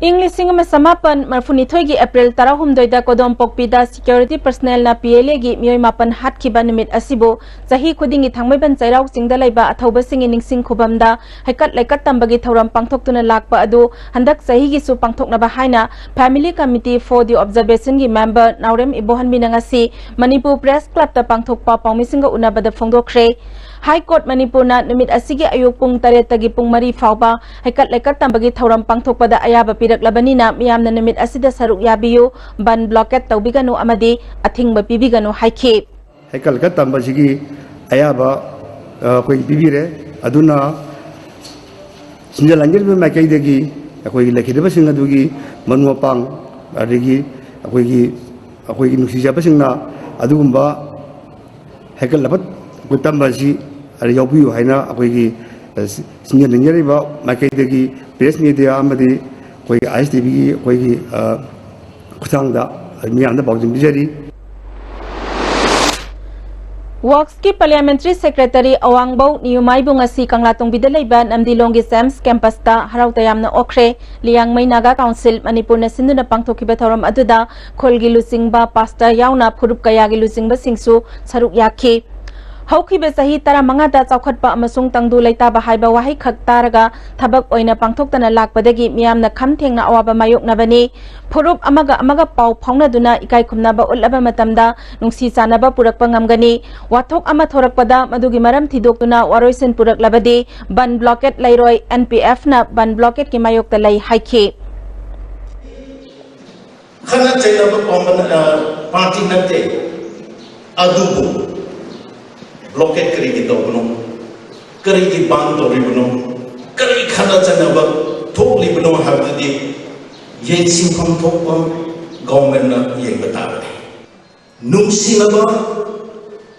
ꯏꯪ ꯂꯤꯁꯤꯡ ꯑꯃ ꯆꯃꯥꯄꯟ ꯃꯔꯤꯐꯨꯅꯤꯊꯣꯏꯒꯤ ꯑꯦꯄ꯭ꯔꯤꯜ ꯇꯔꯥꯍꯨꯝꯗꯣꯏꯗ ꯀꯣꯗꯣꯝꯄꯣꯛꯄꯤꯗ ꯁꯦꯀ꯭ꯌꯨꯔꯤꯇꯤ ꯄꯔꯁꯅꯦꯜꯅ ꯄꯤ ꯑꯦꯜ ꯑꯦꯒꯤ ꯃꯤꯑꯣꯏ ꯃꯥꯄꯟ ꯍꯥꯠꯈꯤꯕ ꯅꯨꯃꯤꯠ ꯑꯁꯤꯕꯨ ꯆꯍꯤ ꯈꯨꯗꯤꯡꯒꯤ ꯊꯥꯡꯃꯩꯕꯟ ꯆꯩꯔꯥꯎ ꯆꯤꯡꯗ ꯂꯩꯕ ꯑꯊꯧꯕꯁꯤꯡꯒꯤ ꯅꯤꯡꯁꯤꯡ ꯈꯨꯕꯝꯗ ꯍꯩꯀꯠ ꯂꯩꯀꯠ ꯇꯝꯕꯒꯤ ꯊꯧꯔꯝ ꯄꯥꯡꯊꯣꯛꯇꯨꯅ ꯂꯥꯛꯄ ꯑꯗꯨ ꯍꯟꯗꯛ ꯆꯍꯤꯒꯤꯁꯨ ꯄꯥꯡꯊꯣꯛꯅꯕ ꯍꯥꯏꯅ Family Committee for the Observationꯒꯤ ꯃꯦꯝꯕꯔ ꯅꯥꯎꯔꯦꯝ ꯏꯕꯣꯍꯟꯕꯤꯅ ꯉꯁꯤ ꯃꯅꯤꯄꯨꯔ ꯄ꯭ꯔꯦꯁ ꯀ꯭ꯂꯕꯇ ꯄꯥꯡꯊꯣꯛꯄ ꯄꯥꯎꯃꯤꯁꯤꯡꯒ ꯎꯅꯕꯗ ꯐꯣꯡꯗꯣꯛꯈ꯭ꯔꯦ꯫ ꯍꯥꯏ ꯀꯣꯔꯠ ꯃꯅꯤꯄꯨꯔꯅ ꯅꯨꯃꯤꯠ ꯑꯁꯤꯒꯤ ꯑꯌꯨꯛ ꯄꯨꯡ ꯇꯔꯦꯠꯇꯒꯤ ꯄꯨꯡ ꯃꯔꯤ ꯐꯥꯎꯕ ꯍꯩꯀꯠ ꯂꯩꯀꯠ ꯇꯝꯕꯒꯤ ꯊꯧꯔꯝ ꯄꯥꯡꯊꯣꯛꯄꯗ ꯑꯌꯥꯕ ꯄꯤꯔꯛꯂꯕꯅꯤꯅ ꯃꯤꯌꯥꯝꯅ ꯅꯨꯃꯤꯠ ꯑꯁꯤꯗ ꯁꯔꯨꯛ ꯌꯥꯕꯤꯌꯨ, ꯕꯟ ꯕ꯭ꯂꯣꯀꯦꯠ ꯇꯧꯕꯤꯒꯅꯨ ꯑꯃꯗꯤ ꯑꯊꯤꯡꯕ ꯄꯤꯕꯤꯒꯅꯨ ꯍꯥꯏꯈꯤ꯫ ꯍꯩꯀꯠ ꯂꯩꯀꯠ ꯇꯝꯕꯁꯤꯒꯤ ꯑꯌꯥꯕ, ꯑ, ꯑꯩꯈꯣꯏ ꯄꯤꯕꯤꯔꯦ꯫ ꯑꯗꯨꯅ ꯁꯤꯟꯖ ꯂꯥꯡꯖꯔꯤꯕ ꯃꯥꯏꯀꯩꯗꯒꯤ ꯑꯩꯈꯣꯏꯒꯤ ꯂꯩꯈꯤꯗꯕꯁꯤꯡ ꯑꯗꯨꯒꯤ ꯃꯔꯨꯞ ꯃꯄꯥꯡ, ꯑꯗꯒꯤ ꯑꯩꯈꯣꯏꯒꯤ, ꯑꯩꯈꯣꯏꯒꯤ ꯅꯨꯡꯁꯤꯖꯕꯁꯤꯡꯅ ꯑꯗꯨꯒꯨꯝꯕ ꯍꯩꯀꯠ ꯂꯩꯀꯠ ꯑꯩꯈꯣꯏ ꯇꯝꯕ ꯑꯁꯤ ꯌꯥꯎꯕꯤꯌꯨ ꯍꯥꯏꯅ ꯑꯩꯈꯣꯏꯒꯤ ꯁꯤꯟꯖꯅꯤꯡꯖꯔꯤꯕ ꯃꯥꯏꯀꯩꯗꯒꯤ ꯄ꯭ꯔꯦꯁ ꯃꯦꯗꯤꯌꯥ ꯑꯃꯗꯤ ꯑꯩꯈꯣꯏꯒꯤ ꯑꯥꯏ ꯑꯦꯁ ꯇꯤ ꯚꯤꯒꯤ ꯑꯩꯈꯣꯏꯒꯤ ꯈꯨꯠꯊꯥꯡꯗ ꯃꯤꯌꯥꯝꯗ ꯄꯥꯎꯖꯦꯜ ꯄꯤꯖꯔꯤ꯫ ꯋꯥꯛꯁꯀꯤ ꯄꯥꯔꯂꯤꯌꯥꯃꯦꯟꯇꯔꯤ ꯁꯦꯀ꯭ꯔꯦꯇꯔꯤ ꯑꯋꯥꯡꯕꯧ ꯅꯤꯌꯨꯃꯥꯏꯕꯨ ꯉꯁꯤ ꯀꯪꯂꯥꯇꯣꯡꯕꯤꯗ ꯂꯩꯕ ꯅꯝꯗꯤꯂꯣꯡꯒꯤ ꯖꯦꯝꯁ ꯀꯦꯝꯄꯁꯇ ꯍꯔꯥꯎ ꯇꯌꯥꯝꯅ ꯑꯣꯛꯈ꯭ꯔꯦ꯫ ꯂꯤꯌꯥꯡꯃꯩ ꯅꯥꯒꯥ ꯀꯥꯎꯟꯁꯤꯜ ꯃꯅꯤꯄꯨꯔꯅ ꯁꯤꯟꯗꯨꯅ ꯄꯥꯡꯊꯣꯛꯈꯤꯕ ꯊꯧꯔꯝ ꯑꯗꯨꯗ ꯈꯨꯜꯒꯤ ꯂꯨꯆꯤꯡꯕ, ꯄꯥꯁꯇꯔ ꯌꯥꯎꯅ ꯐꯨꯔꯨꯞ ꯀꯌꯥꯒꯤ ꯂꯨꯆꯤꯡꯕꯁꯤꯡꯁꯨ ꯁꯔꯨꯛ ꯌꯥꯈꯤ꯫ ꯍꯧꯈꯤꯕ ꯆꯍꯤ ꯇꯔꯥꯃꯉꯥꯗ ꯆꯥꯎꯈꯠꯄ ꯑꯃꯁꯨꯡ ꯇꯪꯗꯨ ꯂꯩꯇꯥꯕ ꯍꯥꯏꯕ ꯋꯥꯍꯩ ꯈꯛ ꯇꯥꯔꯒ ꯊꯕꯛ ꯑꯣꯏꯅ ꯄꯥꯡꯊꯣꯛꯇꯅ ꯂꯥꯛꯄꯗꯒꯤ ꯃꯤꯌꯥꯝꯅ ꯈꯝ ꯊꯦꯡꯅ ꯑꯋꯥꯕ ꯃꯥꯌꯣꯛꯅꯕꯅꯤ꯫ ꯐꯨꯔꯨꯞ ꯑꯃꯒ ꯑꯃꯒ ꯄꯥꯎ ꯐꯥꯎꯅꯗꯨꯅ ꯏꯀꯥꯏ ꯈꯨꯝꯅꯕ ꯎꯠꯂꯕ ꯃꯇꯝꯗ ꯅꯨꯡꯁꯤ ꯆꯥꯟꯅꯕ ꯄꯨꯔꯛꯄ ꯉꯝꯒꯅꯤ꯫ ꯋꯥꯊꯣꯛ ꯑꯃ ꯊꯣꯔꯛꯄꯗ ꯃꯗꯨꯒꯤ ꯃꯔꯝ ꯊꯤꯗꯣꯛꯇꯨꯅ ꯋꯥꯔꯣꯏꯁꯤꯟ ꯄꯨꯔꯛꯂꯕꯗꯤ ꯕꯟ ꯕ꯭ꯂꯣꯀꯦꯠ ꯂꯩꯔꯣꯏ, ꯑꯦꯟ ꯄꯤ ꯑꯦꯐꯅ ꯕꯟ ꯕ꯭ꯂꯣꯀꯦꯠꯀꯤ ꯃꯥꯌꯣꯛꯇ ꯂꯩ ꯍꯥꯏꯈꯤ꯫ ꯈꯠꯅ ꯆꯩꯅꯕ ꯄꯥꯝꯕ, ꯑ, ꯄꯥꯔꯇꯤ ꯅꯠꯇꯦ꯫ ꯑꯗꯨꯕꯨ ꯕ꯭ꯂꯣꯀꯦꯠ ꯀꯔꯤꯒꯤ ꯇꯧꯕꯅꯣ? ꯀꯔꯤꯒꯤ ꯕꯟ ꯇꯧꯔꯤꯕꯅꯣ? ꯀꯔꯤ ꯈꯠꯅ ꯆꯩꯅꯕ ꯊꯣꯛꯂꯤꯕꯅꯣ ꯍꯥꯏꯕꯗꯨꯗꯤ ꯌꯦꯡꯁꯤꯟꯐꯝ ꯊꯣꯛꯄ ꯒꯣꯚꯔꯟꯃꯦꯟꯠꯅ ꯌꯦꯡꯕ ꯇꯥꯕꯅꯤ꯫ ꯅꯨꯡꯁꯤꯅꯕ,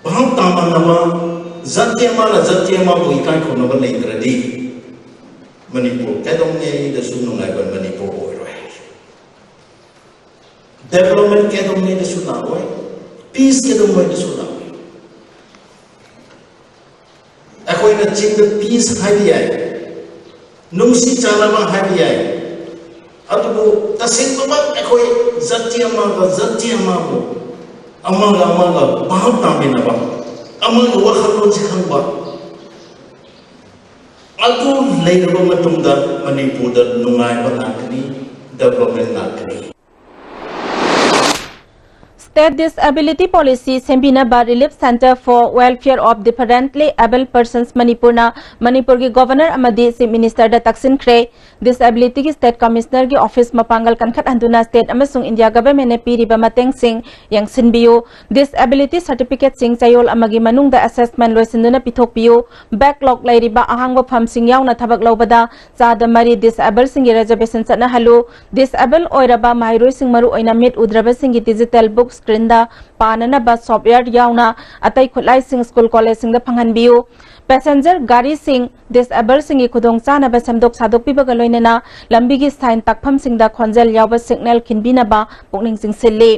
ꯚꯥꯞ ꯇꯥꯃꯤꯟꯅꯕ, ꯖꯥꯇꯤ ꯑꯃꯅ ꯖꯥꯇꯤ ꯑꯃꯕꯨ ꯏꯀꯥꯏ ꯈꯨꯝꯅꯕ ꯂꯩꯇ꯭ꯔꯗꯤ ꯃꯅꯤꯄꯨꯔ ꯀꯩꯗꯧꯉꯩꯗꯁꯨ ꯅꯨꯡꯉꯥꯏꯕ ꯃꯅꯤꯄꯨꯔ ꯑꯣꯏꯔꯣꯏ꯫ ꯗꯦꯕꯂꯞꯃꯦꯟꯠ ꯀꯩꯗꯧꯉꯩꯗꯁꯨ ꯂꯥꯛꯑꯣꯏ, ꯄꯤꯁ ꯀꯩꯗꯧꯉꯩꯗꯁꯨ ꯂꯥꯛꯑꯣꯏ꯫ ꯑꯩꯈꯣꯏꯅ ꯆꯤꯟꯗ ꯄꯤꯁ ꯍꯥꯏꯕ ꯌꯥꯏ, ꯅꯨꯡꯁꯤ ꯆꯥꯟꯅꯕ ꯍꯥꯏꯕ ꯌꯥꯏ, ꯑꯗꯨꯕꯨ ꯇꯁꯦꯡꯕꯃꯛ ꯑꯩꯈꯣꯏ ꯖꯥꯇꯤ ꯑꯃꯒ ꯖꯥꯇꯤ ꯑꯃꯕꯨ, ꯑꯃꯒ ꯑꯃꯒ ꯚꯥꯞ ꯇꯥꯃꯤꯟꯅꯕ, ꯑꯃꯒꯤ ꯋꯥꯈꯜꯂꯣꯟꯁꯤ ꯈꯪꯕ, ꯑꯗꯨ ꯂꯩꯔꯕ ꯃꯇꯨꯡꯗ ꯃꯅꯤꯄꯨꯔꯗ ꯅꯨꯡꯉꯥꯏꯕ ꯂꯥꯛꯀꯅꯤ, ꯗꯦꯕꯂꯞꯃꯦꯟꯠ ꯂꯥꯛꯀꯅꯤ꯫ State Disability Policy ꯁꯦꯝꯕꯤꯅꯕ Relief Centre for Welfare of Differently Abled Persons ꯃꯅꯤꯄꯨꯔꯅ ꯃꯅꯤꯄꯨꯔꯒꯤ ꯒꯣꯚꯔꯅꯔ ꯑꯃꯗꯤ ꯆꯤꯐ ꯃꯤꯅꯤꯁꯇꯔꯗ ꯇꯛꯁꯤꯟꯈ꯭ꯔꯦ꯫ ꯗꯤꯁꯑꯦꯕꯤꯂꯤꯇꯤꯒꯤ ꯁ꯭ꯇꯦꯠ ꯀꯃꯤꯁꯅꯔꯒꯤ ꯑꯣꯐꯤꯁ ꯃꯄꯥꯡꯒꯜ ꯀꯟꯈꯠꯍꯟꯗꯨꯅ ꯁ꯭ꯇꯦꯠ ꯑꯃꯁꯨꯡ ꯏꯟꯗꯤꯌꯥ ꯒꯚꯔꯟꯃꯦꯟꯠꯅ ꯄꯤꯔꯤꯕ ꯃꯇꯦꯡꯁꯤꯡ ꯌꯦꯡꯁꯤꯟꯕꯤꯌꯨ꯫ ꯗꯤꯁꯑꯦꯕꯤꯂꯤꯇꯤ ꯁꯔꯇꯤꯐꯤꯀꯦꯠꯁꯤꯡ ꯆꯌꯣꯜ ꯑꯃꯒꯤ ꯃꯅꯨꯡꯗ ꯑꯦꯁꯦꯁꯃꯦꯟꯠ ꯂꯣꯏꯁꯤꯟꯗꯨꯅ ꯄꯤꯊꯣꯛꯄꯤꯌꯨ꯫ ꯕꯦꯛꯂꯣꯒ ꯂꯩꯔꯤꯕ ꯑꯍꯥꯡꯕ ꯐꯝꯁꯤꯡ ꯌꯥꯎꯅ ꯊꯕꯛ ꯂꯧꯕꯗ ꯆꯥꯗ ꯃꯔꯤ ꯗꯤꯁꯑꯦꯕꯜꯁꯤꯡꯒꯤ ꯔꯤꯖꯔꯕꯦꯁꯟ ꯆꯠꯅꯍꯜꯂꯨ꯫ ꯗꯤꯁꯑꯦꯕꯜ ꯑꯣꯏꯔꯕ ꯃꯍꯩꯔꯣꯏꯁꯤꯡ, ꯃꯔꯨꯑꯣꯏꯅ ꯃꯤꯠ ꯎꯗ꯭ꯔꯕꯁꯤꯡꯒꯤ ꯗꯤꯖꯤꯇꯦꯜ ꯕꯨꯛ ꯁ꯭ꯀ꯭ꯔꯤꯟꯗ ꯄꯥꯅꯅꯕ ꯁꯣꯐꯋꯦꯌꯔ ꯌꯥꯎꯅ ꯑꯇꯩ ꯈꯨꯠꯂꯥꯏꯁꯤꯡ ꯁ꯭ꯀꯨꯜ ꯀꯣꯂꯦꯖꯁꯤꯡꯗ ꯐꯪꯍꯟꯕꯤꯌꯨ꯫ ꯄꯦꯁꯦꯟꯖꯔ ꯒꯥꯔꯤꯁꯤꯡ, ꯗꯤꯁꯑꯦꯕꯜꯁꯤꯡꯒꯤ ꯈꯨꯗꯣꯡꯆꯥꯅꯕ ꯁꯦꯝꯗꯣꯛ ꯁꯥꯗꯣꯛꯄꯤꯕꯒ ꯂꯣꯏꯅꯅ ꯂꯝꯕꯤꯒꯤ ꯁꯥꯏꯟ ꯇꯥꯛꯐꯝꯁꯤꯡꯗ ꯈꯣꯟꯖꯦꯜ ꯌꯥꯎꯕ ꯁꯤꯒꯅꯦꯜ ꯈꯤꯟꯕꯤꯅꯕ ꯄꯨꯛꯅꯤꯡ ꯆꯤꯡꯁꯤꯜꯂꯤ꯫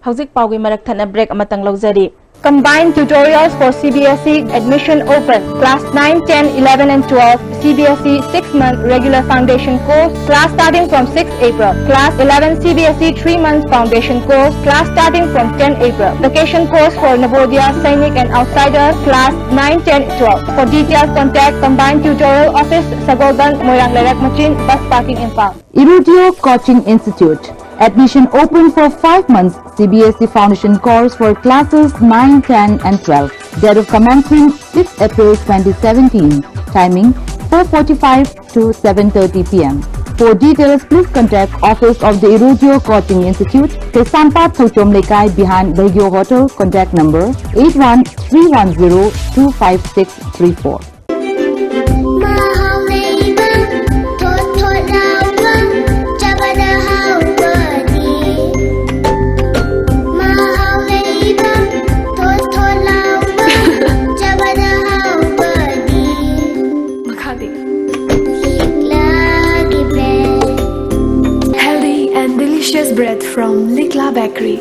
ꯍꯧꯖꯤꯛ ꯄꯥꯎꯒꯤ ꯃꯔꯛ ꯊꯠꯅ ꯕ꯭ꯔꯦꯛ ꯑꯃꯇꯪ ꯂꯧꯖꯔꯤ꯫ Combined tutorials for C B S E admission open. Class nine, ten, eleven and twelve, C B S E six-month regular foundation course, class starting from sixth April. Class eleven, C B S E three months foundation course, class starting from tenth April. Vacation course for Navodaya, Sainik and Outsider, class nine, ten, twelve. For details, contact Combined Tutorial Office, Sagolband, Moirang Lerak Machin, Bus Parking, Imphal. Irudio Coaching Institute. Admission open for five months, C B S E foundation course for classes nine, ten and twelve. Date of commencement, sixth April twenty seventeen. Timing, four forty-five to seven thirty P M. For details, please contact Office of the Irudio Coaching Institute, Kaisampat Thouchom Leikai behind Baigyo Hotel, contact number eight one three one zero two five six three four. ꯃꯍꯥꯎ ꯂꯩꯕ, ꯊꯣꯠ ꯊꯣꯠ ꯂꯥꯎꯕ, ꯆꯥꯕꯗ ꯍꯥꯎꯕꯅꯤ꯫ ꯃꯍꯥꯎ ꯂꯩꯕ, ꯊꯣꯠ ꯊꯣꯠ ꯂꯥꯎꯕ, ꯆꯥꯕꯗ ꯍꯥꯎꯕꯅꯤ꯫ ꯃꯈꯥꯗꯤ? ꯂꯤꯛꯂꯥꯒꯤ bread꯫ Healthy and delicious bread from Likla Bakery.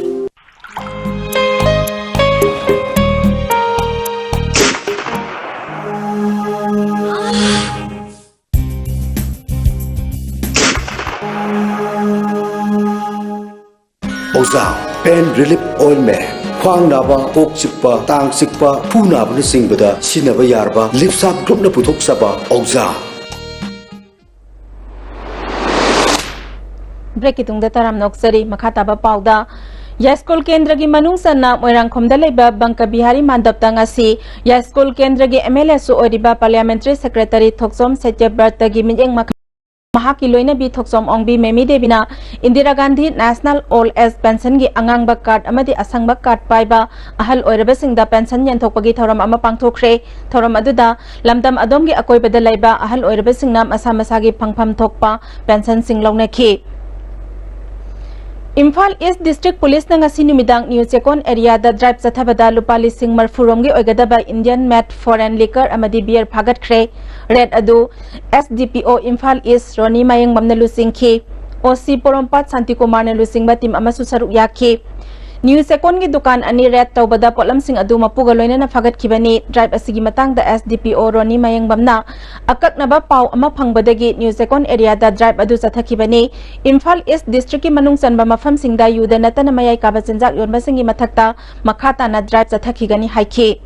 ꯑꯣꯖꯥ, pain relief ointment, ꯈ꯭ꯋꯥꯡ ꯅꯥꯕ, ꯀꯣꯛ ꯆꯤꯛꯄ, ꯇꯥꯡ ꯆꯤꯛꯄ, ꯈꯨ ꯅꯥꯕꯅꯆꯤꯡꯕꯗ ꯁꯤꯖꯤꯟꯅꯕ ꯌꯥꯔꯕ ꯂꯤꯞꯁꯥꯞ ꯒ꯭ꯔꯨꯞꯅ ꯄꯨꯊꯣꯛꯆꯕ ꯑꯣꯖꯥ꯫ ꯕ꯭ꯔꯦꯛꯀꯤ ꯇꯨꯡꯗ ꯇꯔꯥꯝꯅ ꯑꯣꯛꯆꯔꯤ꯫ ꯃꯈꯥ ꯇꯥꯕ ꯄꯥꯎꯗ, ꯌꯥꯏꯁ꯭ꯀꯨꯜ ꯀꯦꯟꯗ꯭ꯔꯒꯤ ꯃꯅꯨꯡ ꯆꯟꯅ ꯃꯣꯏꯔꯥꯡꯈꯣꯝꯗ ꯂꯩꯕ ꯕꯪꯀ ꯕꯤꯍꯥꯔꯤ ꯃꯥꯟꯗꯞꯇ ꯉꯁꯤ ꯌꯥꯏꯁ꯭ꯀꯨꯜ ꯀꯦꯟꯗ꯭ꯔꯒꯤ ꯑꯦꯝ ꯑꯦꯜ ꯑꯦꯁꯨ ꯑꯣꯏꯔꯤꯕ ꯄꯥꯔꯂꯤꯌꯥꯃꯦꯟꯇꯔꯤ ꯁꯦꯀ꯭ꯔꯦꯇꯔꯤ ꯊꯣꯛꯆꯣꯝ ꯁꯇ꯭ꯌꯕ꯭ꯔꯇꯒꯤ ꯃꯤꯠꯌꯦꯡ ꯃꯈꯥ ꯃꯍꯥꯛꯀꯤ ꯂꯣꯏꯅꯕꯤ ꯊꯣꯛꯆꯣꯝ ꯑꯣꯡꯕꯤ ꯃꯦꯃꯤ ꯗꯦꯕꯤꯅ ꯏꯟꯗꯤꯔꯥ ꯒꯥꯟꯙꯤ ꯅꯦꯁꯅꯦꯜ ꯑꯣꯜꯗ ꯑꯦꯖ ꯄꯦꯟꯁꯟꯒꯤ ꯑꯉꯥꯡꯕ ꯀꯥꯔꯗ ꯑꯃꯗꯤ ꯑꯁꯪꯕ ꯀꯥꯔꯗ ꯄꯥꯏꯕ ꯑꯍꯜ ꯑꯣꯏꯔꯕꯁꯤꯡꯗ ꯄꯦꯟꯁꯟ ꯌꯦꯟꯊꯣꯛꯄꯒꯤ ꯊꯧꯔꯝ ꯑꯃ ꯄꯥꯡꯊꯣꯛꯈ꯭ꯔꯦ꯫ ꯊꯧꯔꯝ ꯑꯗꯨꯗ ꯂꯝꯗꯝ ꯑꯗꯣꯝꯒꯤ ꯑꯀꯣꯏꯕꯗ ꯂꯩꯕ ꯑꯍꯜ ꯑꯣꯏꯔꯕꯁꯤꯡꯅ ꯃꯁꯥ ꯃꯁꯥꯒꯤ ꯐꯪꯐꯝ ꯊꯣꯛꯄ ꯄꯦꯟꯁꯟꯁꯤꯡ ꯂꯧꯅꯈꯤ꯫ ꯏꯝꯐꯥꯜ ꯏꯁ ꯗꯤꯁꯇ꯭ꯔꯤꯛ ꯄꯨꯂꯤꯁꯅ ꯉꯁꯤ ꯅꯨꯃꯤꯗꯥꯡ ꯅ꯭ꯌꯨ ꯆꯦꯀꯣꯟ ꯑꯦꯔꯤꯌꯥꯗ ꯗ꯭ꯔꯥꯏꯕ ꯆꯠꯊꯕꯗ ꯂꯨꯄꯥ ꯂꯤꯁꯤꯡ ꯃꯔꯐꯨ ꯔꯣꯝꯒꯤ ꯑꯣꯏꯒꯗꯕ ꯏꯟꯗꯤꯌꯟ ꯃꯦꯗ ꯐꯣꯔꯦꯟ ꯂꯤꯀꯔ ꯑꯃꯗꯤ ꯕꯤꯌꯔ ꯐꯥꯒꯠꯈ꯭ꯔꯦ꯫ ꯔꯦꯗ ꯑꯗꯨ ꯑꯦꯁ ꯗꯤ ꯄꯤ ꯑꯣ ꯏꯝꯐꯥꯜ ꯏꯁ ꯔꯣꯅꯤ ꯃꯌꯦꯡꯕꯝꯅ ꯂꯨꯆꯤꯡꯈꯤ꯫ ꯑꯣ ꯁꯤ ꯄꯣꯔꯣꯝꯄꯥꯠ ꯁꯥꯟꯇꯤꯀꯨꯃꯥꯔꯅ ꯂꯨꯆꯤꯡꯕ ꯇꯤꯝ ꯑꯃꯁꯨ ꯁꯔꯨꯛ ꯌꯥꯈꯤ꯫ ꯅ꯭ꯌꯨ ꯆꯦꯀꯣꯟꯒꯤ ꯗꯨꯀꯥꯟ ꯑꯅꯤ ꯔꯦꯗ ꯇꯧꯕꯗ ꯄꯣꯠꯂꯝꯁꯤꯡ ꯑꯗꯨ ꯃꯄꯨꯒ ꯂꯣꯏꯅꯅ ꯐꯥꯒꯠꯈꯤꯕꯅꯤ꯫ ꯗ꯭ꯔꯥꯏꯕ ꯑꯁꯤꯒꯤ ꯃꯇꯥꯡꯗ ꯑꯦꯁ ꯗꯤ ꯄꯤ ꯑꯣ ꯔꯣꯅꯤ ꯃꯌꯦꯡꯕꯝꯅ ꯑꯀꯛꯅꯕ ꯄꯥꯎ ꯑꯃ ꯐꯪꯕꯗꯒꯤ ꯅ꯭ꯌꯨ ꯆꯦꯀꯣꯟ ꯑꯦꯔꯤꯌꯥꯗ ꯗ꯭ꯔꯥꯏꯕ ꯑꯗꯨ ꯆꯠꯊꯈꯤꯕꯅꯤ꯫ ꯏꯝꯐꯥꯜ ꯏꯁ ꯗꯤꯁꯇ꯭ꯔꯤꯛꯀꯤ ꯃꯅꯨꯡ ꯆꯟꯕ ꯃꯐꯝꯁꯤꯡꯗ ꯌꯨꯗ ꯅꯠꯇꯅ ꯃꯌꯥꯏ ꯀꯥꯕ ꯆꯤꯟꯖꯥꯛ ꯌꯣꯟꯕꯁꯤꯡꯒꯤ ꯃꯊꯛꯇ ꯃꯈꯥ ꯇꯥꯅ ꯗ꯭ꯔꯥꯏꯕ ꯆꯠꯊꯈꯤꯒꯅꯤ ꯍꯥꯏꯈꯤ꯫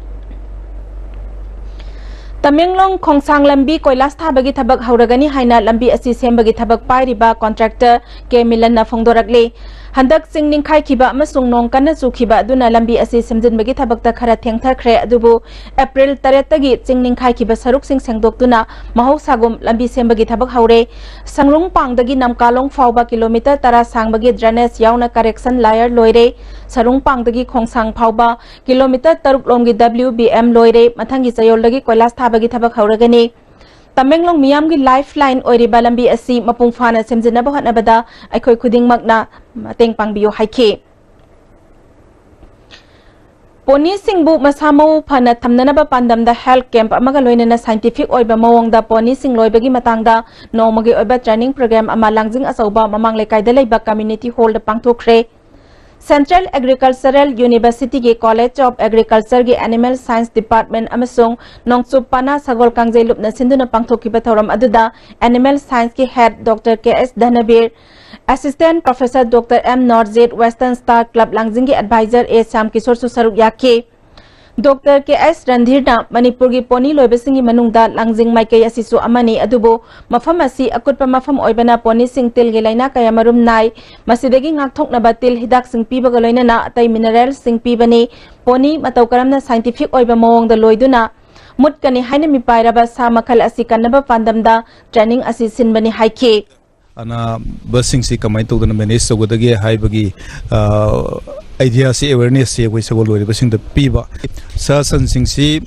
ꯇꯃꯦꯡꯂꯣꯡ ꯈꯣꯡꯁꯥꯡ ꯂꯝꯕꯤ ꯀꯣꯏꯂꯥꯁ ꯊꯥꯕꯒꯤ ꯊꯕꯛ ꯍꯧꯔꯒꯅꯤ ꯍꯥꯏꯅ ꯂꯝꯕꯤ ꯑꯁꯤ ꯁꯦꯝꯕꯒꯤ ꯊꯕꯛ ꯄꯥꯏꯔꯤꯕ ꯀꯣꯟꯇ꯭ꯔꯦꯛꯇꯔ ꯀꯦ ꯃꯤꯂꯟꯅ ꯐꯣꯡꯗꯣꯔꯛꯂꯤ꯫ ꯍꯟꯗꯛ ꯆꯤꯡ ꯅꯤꯡꯈꯥꯏꯈꯤꯕ ꯑꯃꯁꯨꯡ ꯅꯣꯡ ꯀꯟꯅ ꯆꯨꯈꯤꯕ ꯑꯗꯨꯅ ꯂꯝꯕꯤ ꯑꯁꯤ ꯁꯦꯝꯖꯤꯟꯕꯒꯤ ꯊꯕꯛꯇ ꯈꯔ ꯊꯦꯡꯊꯈ꯭ꯔꯦ, ꯑꯗꯨꯕꯨ ꯑꯦꯄ꯭ꯔꯤꯜ ꯇꯔꯦꯠꯇꯒꯤ ꯆꯤꯡ ꯅꯤꯡꯈꯥꯏꯈꯤꯕ ꯁꯔꯨꯛꯁꯤꯡ ꯁꯦꯡꯗꯣꯛꯇꯨꯅ ꯃꯍꯧꯁꯥꯒꯨꯝ ꯂꯝꯕꯤ ꯁꯦꯝꯕꯒꯤ ꯊꯕꯛ ꯍꯧꯔꯦ꯫ ꯁꯪꯔꯨꯡꯄꯥꯡꯗꯒꯤ ꯅꯝꯀꯥꯂꯣꯡ ꯐꯥꯎꯕ ꯀꯤꯂꯣꯃꯤꯇꯔ ꯇꯔꯥ ꯁꯥꯡꯕꯒꯤ ꯗ꯭ꯔꯦꯅꯦꯖ ꯌꯥꯎꯅ ꯀꯔꯦꯛꯁꯟ ꯂꯥꯌꯔ ꯂꯣꯏꯔꯦ꯫ ꯁꯔꯨꯡꯄꯥꯡꯗꯒꯤ ꯈꯣꯡꯁꯥꯡ ꯐꯥꯎꯕ ꯀꯤꯂꯣꯃꯤꯇꯔ ꯇꯔꯨꯛ ꯂꯣꯝꯒꯤ ꯗꯕ꯭ꯂꯤꯎ ꯕꯤ ꯑꯦꯝ ꯂꯣꯏꯔꯦ꯫ ꯃꯊꯪꯒꯤ ꯆꯌꯣꯜꯗꯒꯤ ꯀꯣꯏꯂꯥꯁ ꯊꯥꯕꯒꯤ ꯊꯕꯛ ꯍꯧꯔꯒꯅꯤ꯫ ꯇꯃꯦꯡꯂꯣꯡ ꯃꯤꯌꯥꯝꯒꯤ ꯂꯥꯏꯐ ꯂꯥꯏꯟ ꯑꯣꯏꯔꯤꯕ ꯂꯝꯕꯤ ꯑꯁꯤ ꯃꯄꯨꯡ ꯐꯥꯅ ꯁꯦꯝꯖꯤꯟꯅꯕ ꯍꯣꯠꯅꯕꯗ ꯑꯩꯈꯣꯏ ꯈꯨꯗꯤꯡꯃꯛꯅ ꯃꯇꯦꯡ ꯄꯥꯡꯕꯤꯌꯨ ꯍꯥꯏꯈꯤ꯫ ꯄꯣꯅꯤꯁꯤꯡꯕꯨ ꯃꯁꯥ ꯃꯎ ꯐꯅ ꯊꯝꯅꯅꯕ ꯄꯥꯟꯗꯝꯗ ꯍꯦꯜꯊ ꯀꯦꯝꯞ ꯑꯃꯒ ꯂꯣꯏꯅꯅ ꯁꯥꯏꯟꯇꯤꯐꯤꯛ ꯑꯣꯏꯕ ꯃꯑꯣꯡꯗ ꯄꯣꯅꯤꯁꯤꯡ ꯂꯣꯏꯕꯒꯤ ꯃꯇꯥꯡꯗ ꯅꯣꯡꯃꯒꯤ ꯑꯣꯏꯕ ꯇ꯭ꯔꯦꯅꯤꯡ ꯄ꯭ꯔꯣꯒ꯭ꯔꯥꯝ ꯑꯃ ꯂꯥꯡꯖꯤꯡ ꯑꯆꯧꯕ ꯃꯃꯥꯡ ꯂꯩꯀꯥꯏꯗ ꯂꯩꯕ ꯀꯝꯃ꯭ꯌꯨꯅꯤꯇꯤ ꯍꯣꯜꯗ ꯄꯥꯡꯊꯣꯛꯈ꯭ꯔꯦ꯫ ꯁꯦꯟꯇ꯭ꯔꯦꯜ ꯑꯦꯒ꯭ꯔꯤꯀꯜꯆꯔꯦꯜ ꯌꯨꯅꯤꯚꯔꯁꯤꯇꯤꯒꯤ ꯀꯣꯂꯦꯖ ꯑꯣꯐ ꯑꯦꯒ꯭ꯔꯤꯀꯜꯆꯔꯒꯤ ꯑꯦꯅꯤꯃꯦꯜ ꯁꯥꯏꯟꯁ ꯗꯤꯄꯥꯔꯠꯃꯦꯟꯠ ꯑꯃꯁꯨꯡ ꯅꯣꯡꯆꯨꯞ ꯄꯅꯥ ꯁꯒꯣꯜ ꯀꯥꯡꯖꯩ ꯂꯨꯞꯅ ꯁꯤꯟꯗꯨꯅ ꯄꯥꯡꯊꯣꯛꯈꯤꯕ ꯊꯧꯔꯝ ꯑꯗꯨꯗ ꯑꯦꯅꯤꯃꯦꯜ ꯁꯥꯏꯟꯁꯀꯤ head doctor K S Dhanabir, assistant professor doctor M Norjit, western star club ꯂꯥꯡꯖꯤꯡꯒꯤ ꯑꯦꯗꯚꯥꯏꯖꯔ ꯑꯦ ꯁ꯭ꯌꯥꯝ ꯀꯤꯁꯣꯔꯁꯨ ꯁꯔꯨꯛ ꯌꯥꯈꯤ꯫ ꯗꯣꯛꯇꯔ ꯀꯦ ꯑꯦꯁ ꯔꯟꯙꯤꯔꯅ ꯃꯅꯤꯄꯨꯔꯒꯤ ꯄꯣꯅꯤ ꯂꯣꯏꯕꯁꯤꯡꯒꯤ ꯃꯅꯨꯡꯗ ꯂꯥꯡꯖꯤꯡ ꯃꯥꯏꯀꯩ ꯑꯁꯤꯁꯨ ꯑꯃꯅꯤ, ꯑꯗꯨꯕꯨ ꯃꯐꯝ ꯑꯁꯤ ꯑꯀꯨꯠꯄ ꯃꯐꯝ ꯑꯣꯏꯕꯅ ꯄꯣꯅꯤꯁꯤꯡ ꯇꯤꯜꯒꯤ ꯂꯥꯏꯅꯥ ꯀꯌꯥꯃꯔꯨꯝ ꯅꯥꯏ꯫ ꯃꯁꯤꯗꯒꯤ ꯉꯥꯛꯊꯣꯛꯅꯕ ꯇꯤꯜ ꯍꯤꯗꯥꯛꯁꯤꯡ ꯄꯤꯕꯒ ꯂꯣꯏꯅꯅ ꯑꯇꯩ ꯃꯤꯅꯔꯦꯜꯁꯤꯡ ꯄꯤꯕꯅꯤ꯫ ꯄꯣꯅꯤ ꯃꯇꯧ ꯀꯔꯝꯅ ꯁꯥꯏꯟꯇꯤꯐꯤꯛ ꯑꯣꯏꯕ ꯃꯑꯣꯡꯗ ꯂꯣꯏꯗꯨꯅ ꯃꯨꯠꯀꯅꯤ ꯍꯥꯏꯅ ꯃꯤꯄꯥꯏꯔꯕ ꯁꯥ ꯃꯈꯜ ꯑꯁꯤ ꯀꯟꯅꯕ ꯄꯥꯟꯗꯝꯗ ꯇ꯭ꯔꯦꯅꯤꯡ ꯑꯁꯤ ꯁꯤꯟꯕꯅꯤ ꯍꯥꯏꯈꯤ꯫ ꯑꯅꯥꯕꯁꯤꯡꯁꯤ ꯀꯃꯥꯏꯅ ꯇꯧꯗꯅ ꯃꯦꯅꯦꯖ ꯇꯧꯒꯗꯒꯦ ꯍꯥꯏꯕꯒꯤ, ꯑ, ꯑꯥꯏꯗꯤꯌꯥꯁꯤ, ꯑꯦꯋꯦꯔꯅꯦꯁꯁꯤ ꯑꯩꯈꯣꯏ ꯁꯒꯣꯜ ꯂꯣꯏꯔꯤꯕꯁꯤꯡꯗ ꯄꯤꯕ꯫ ꯁꯥ ꯁꯟꯁꯤꯡꯁꯤ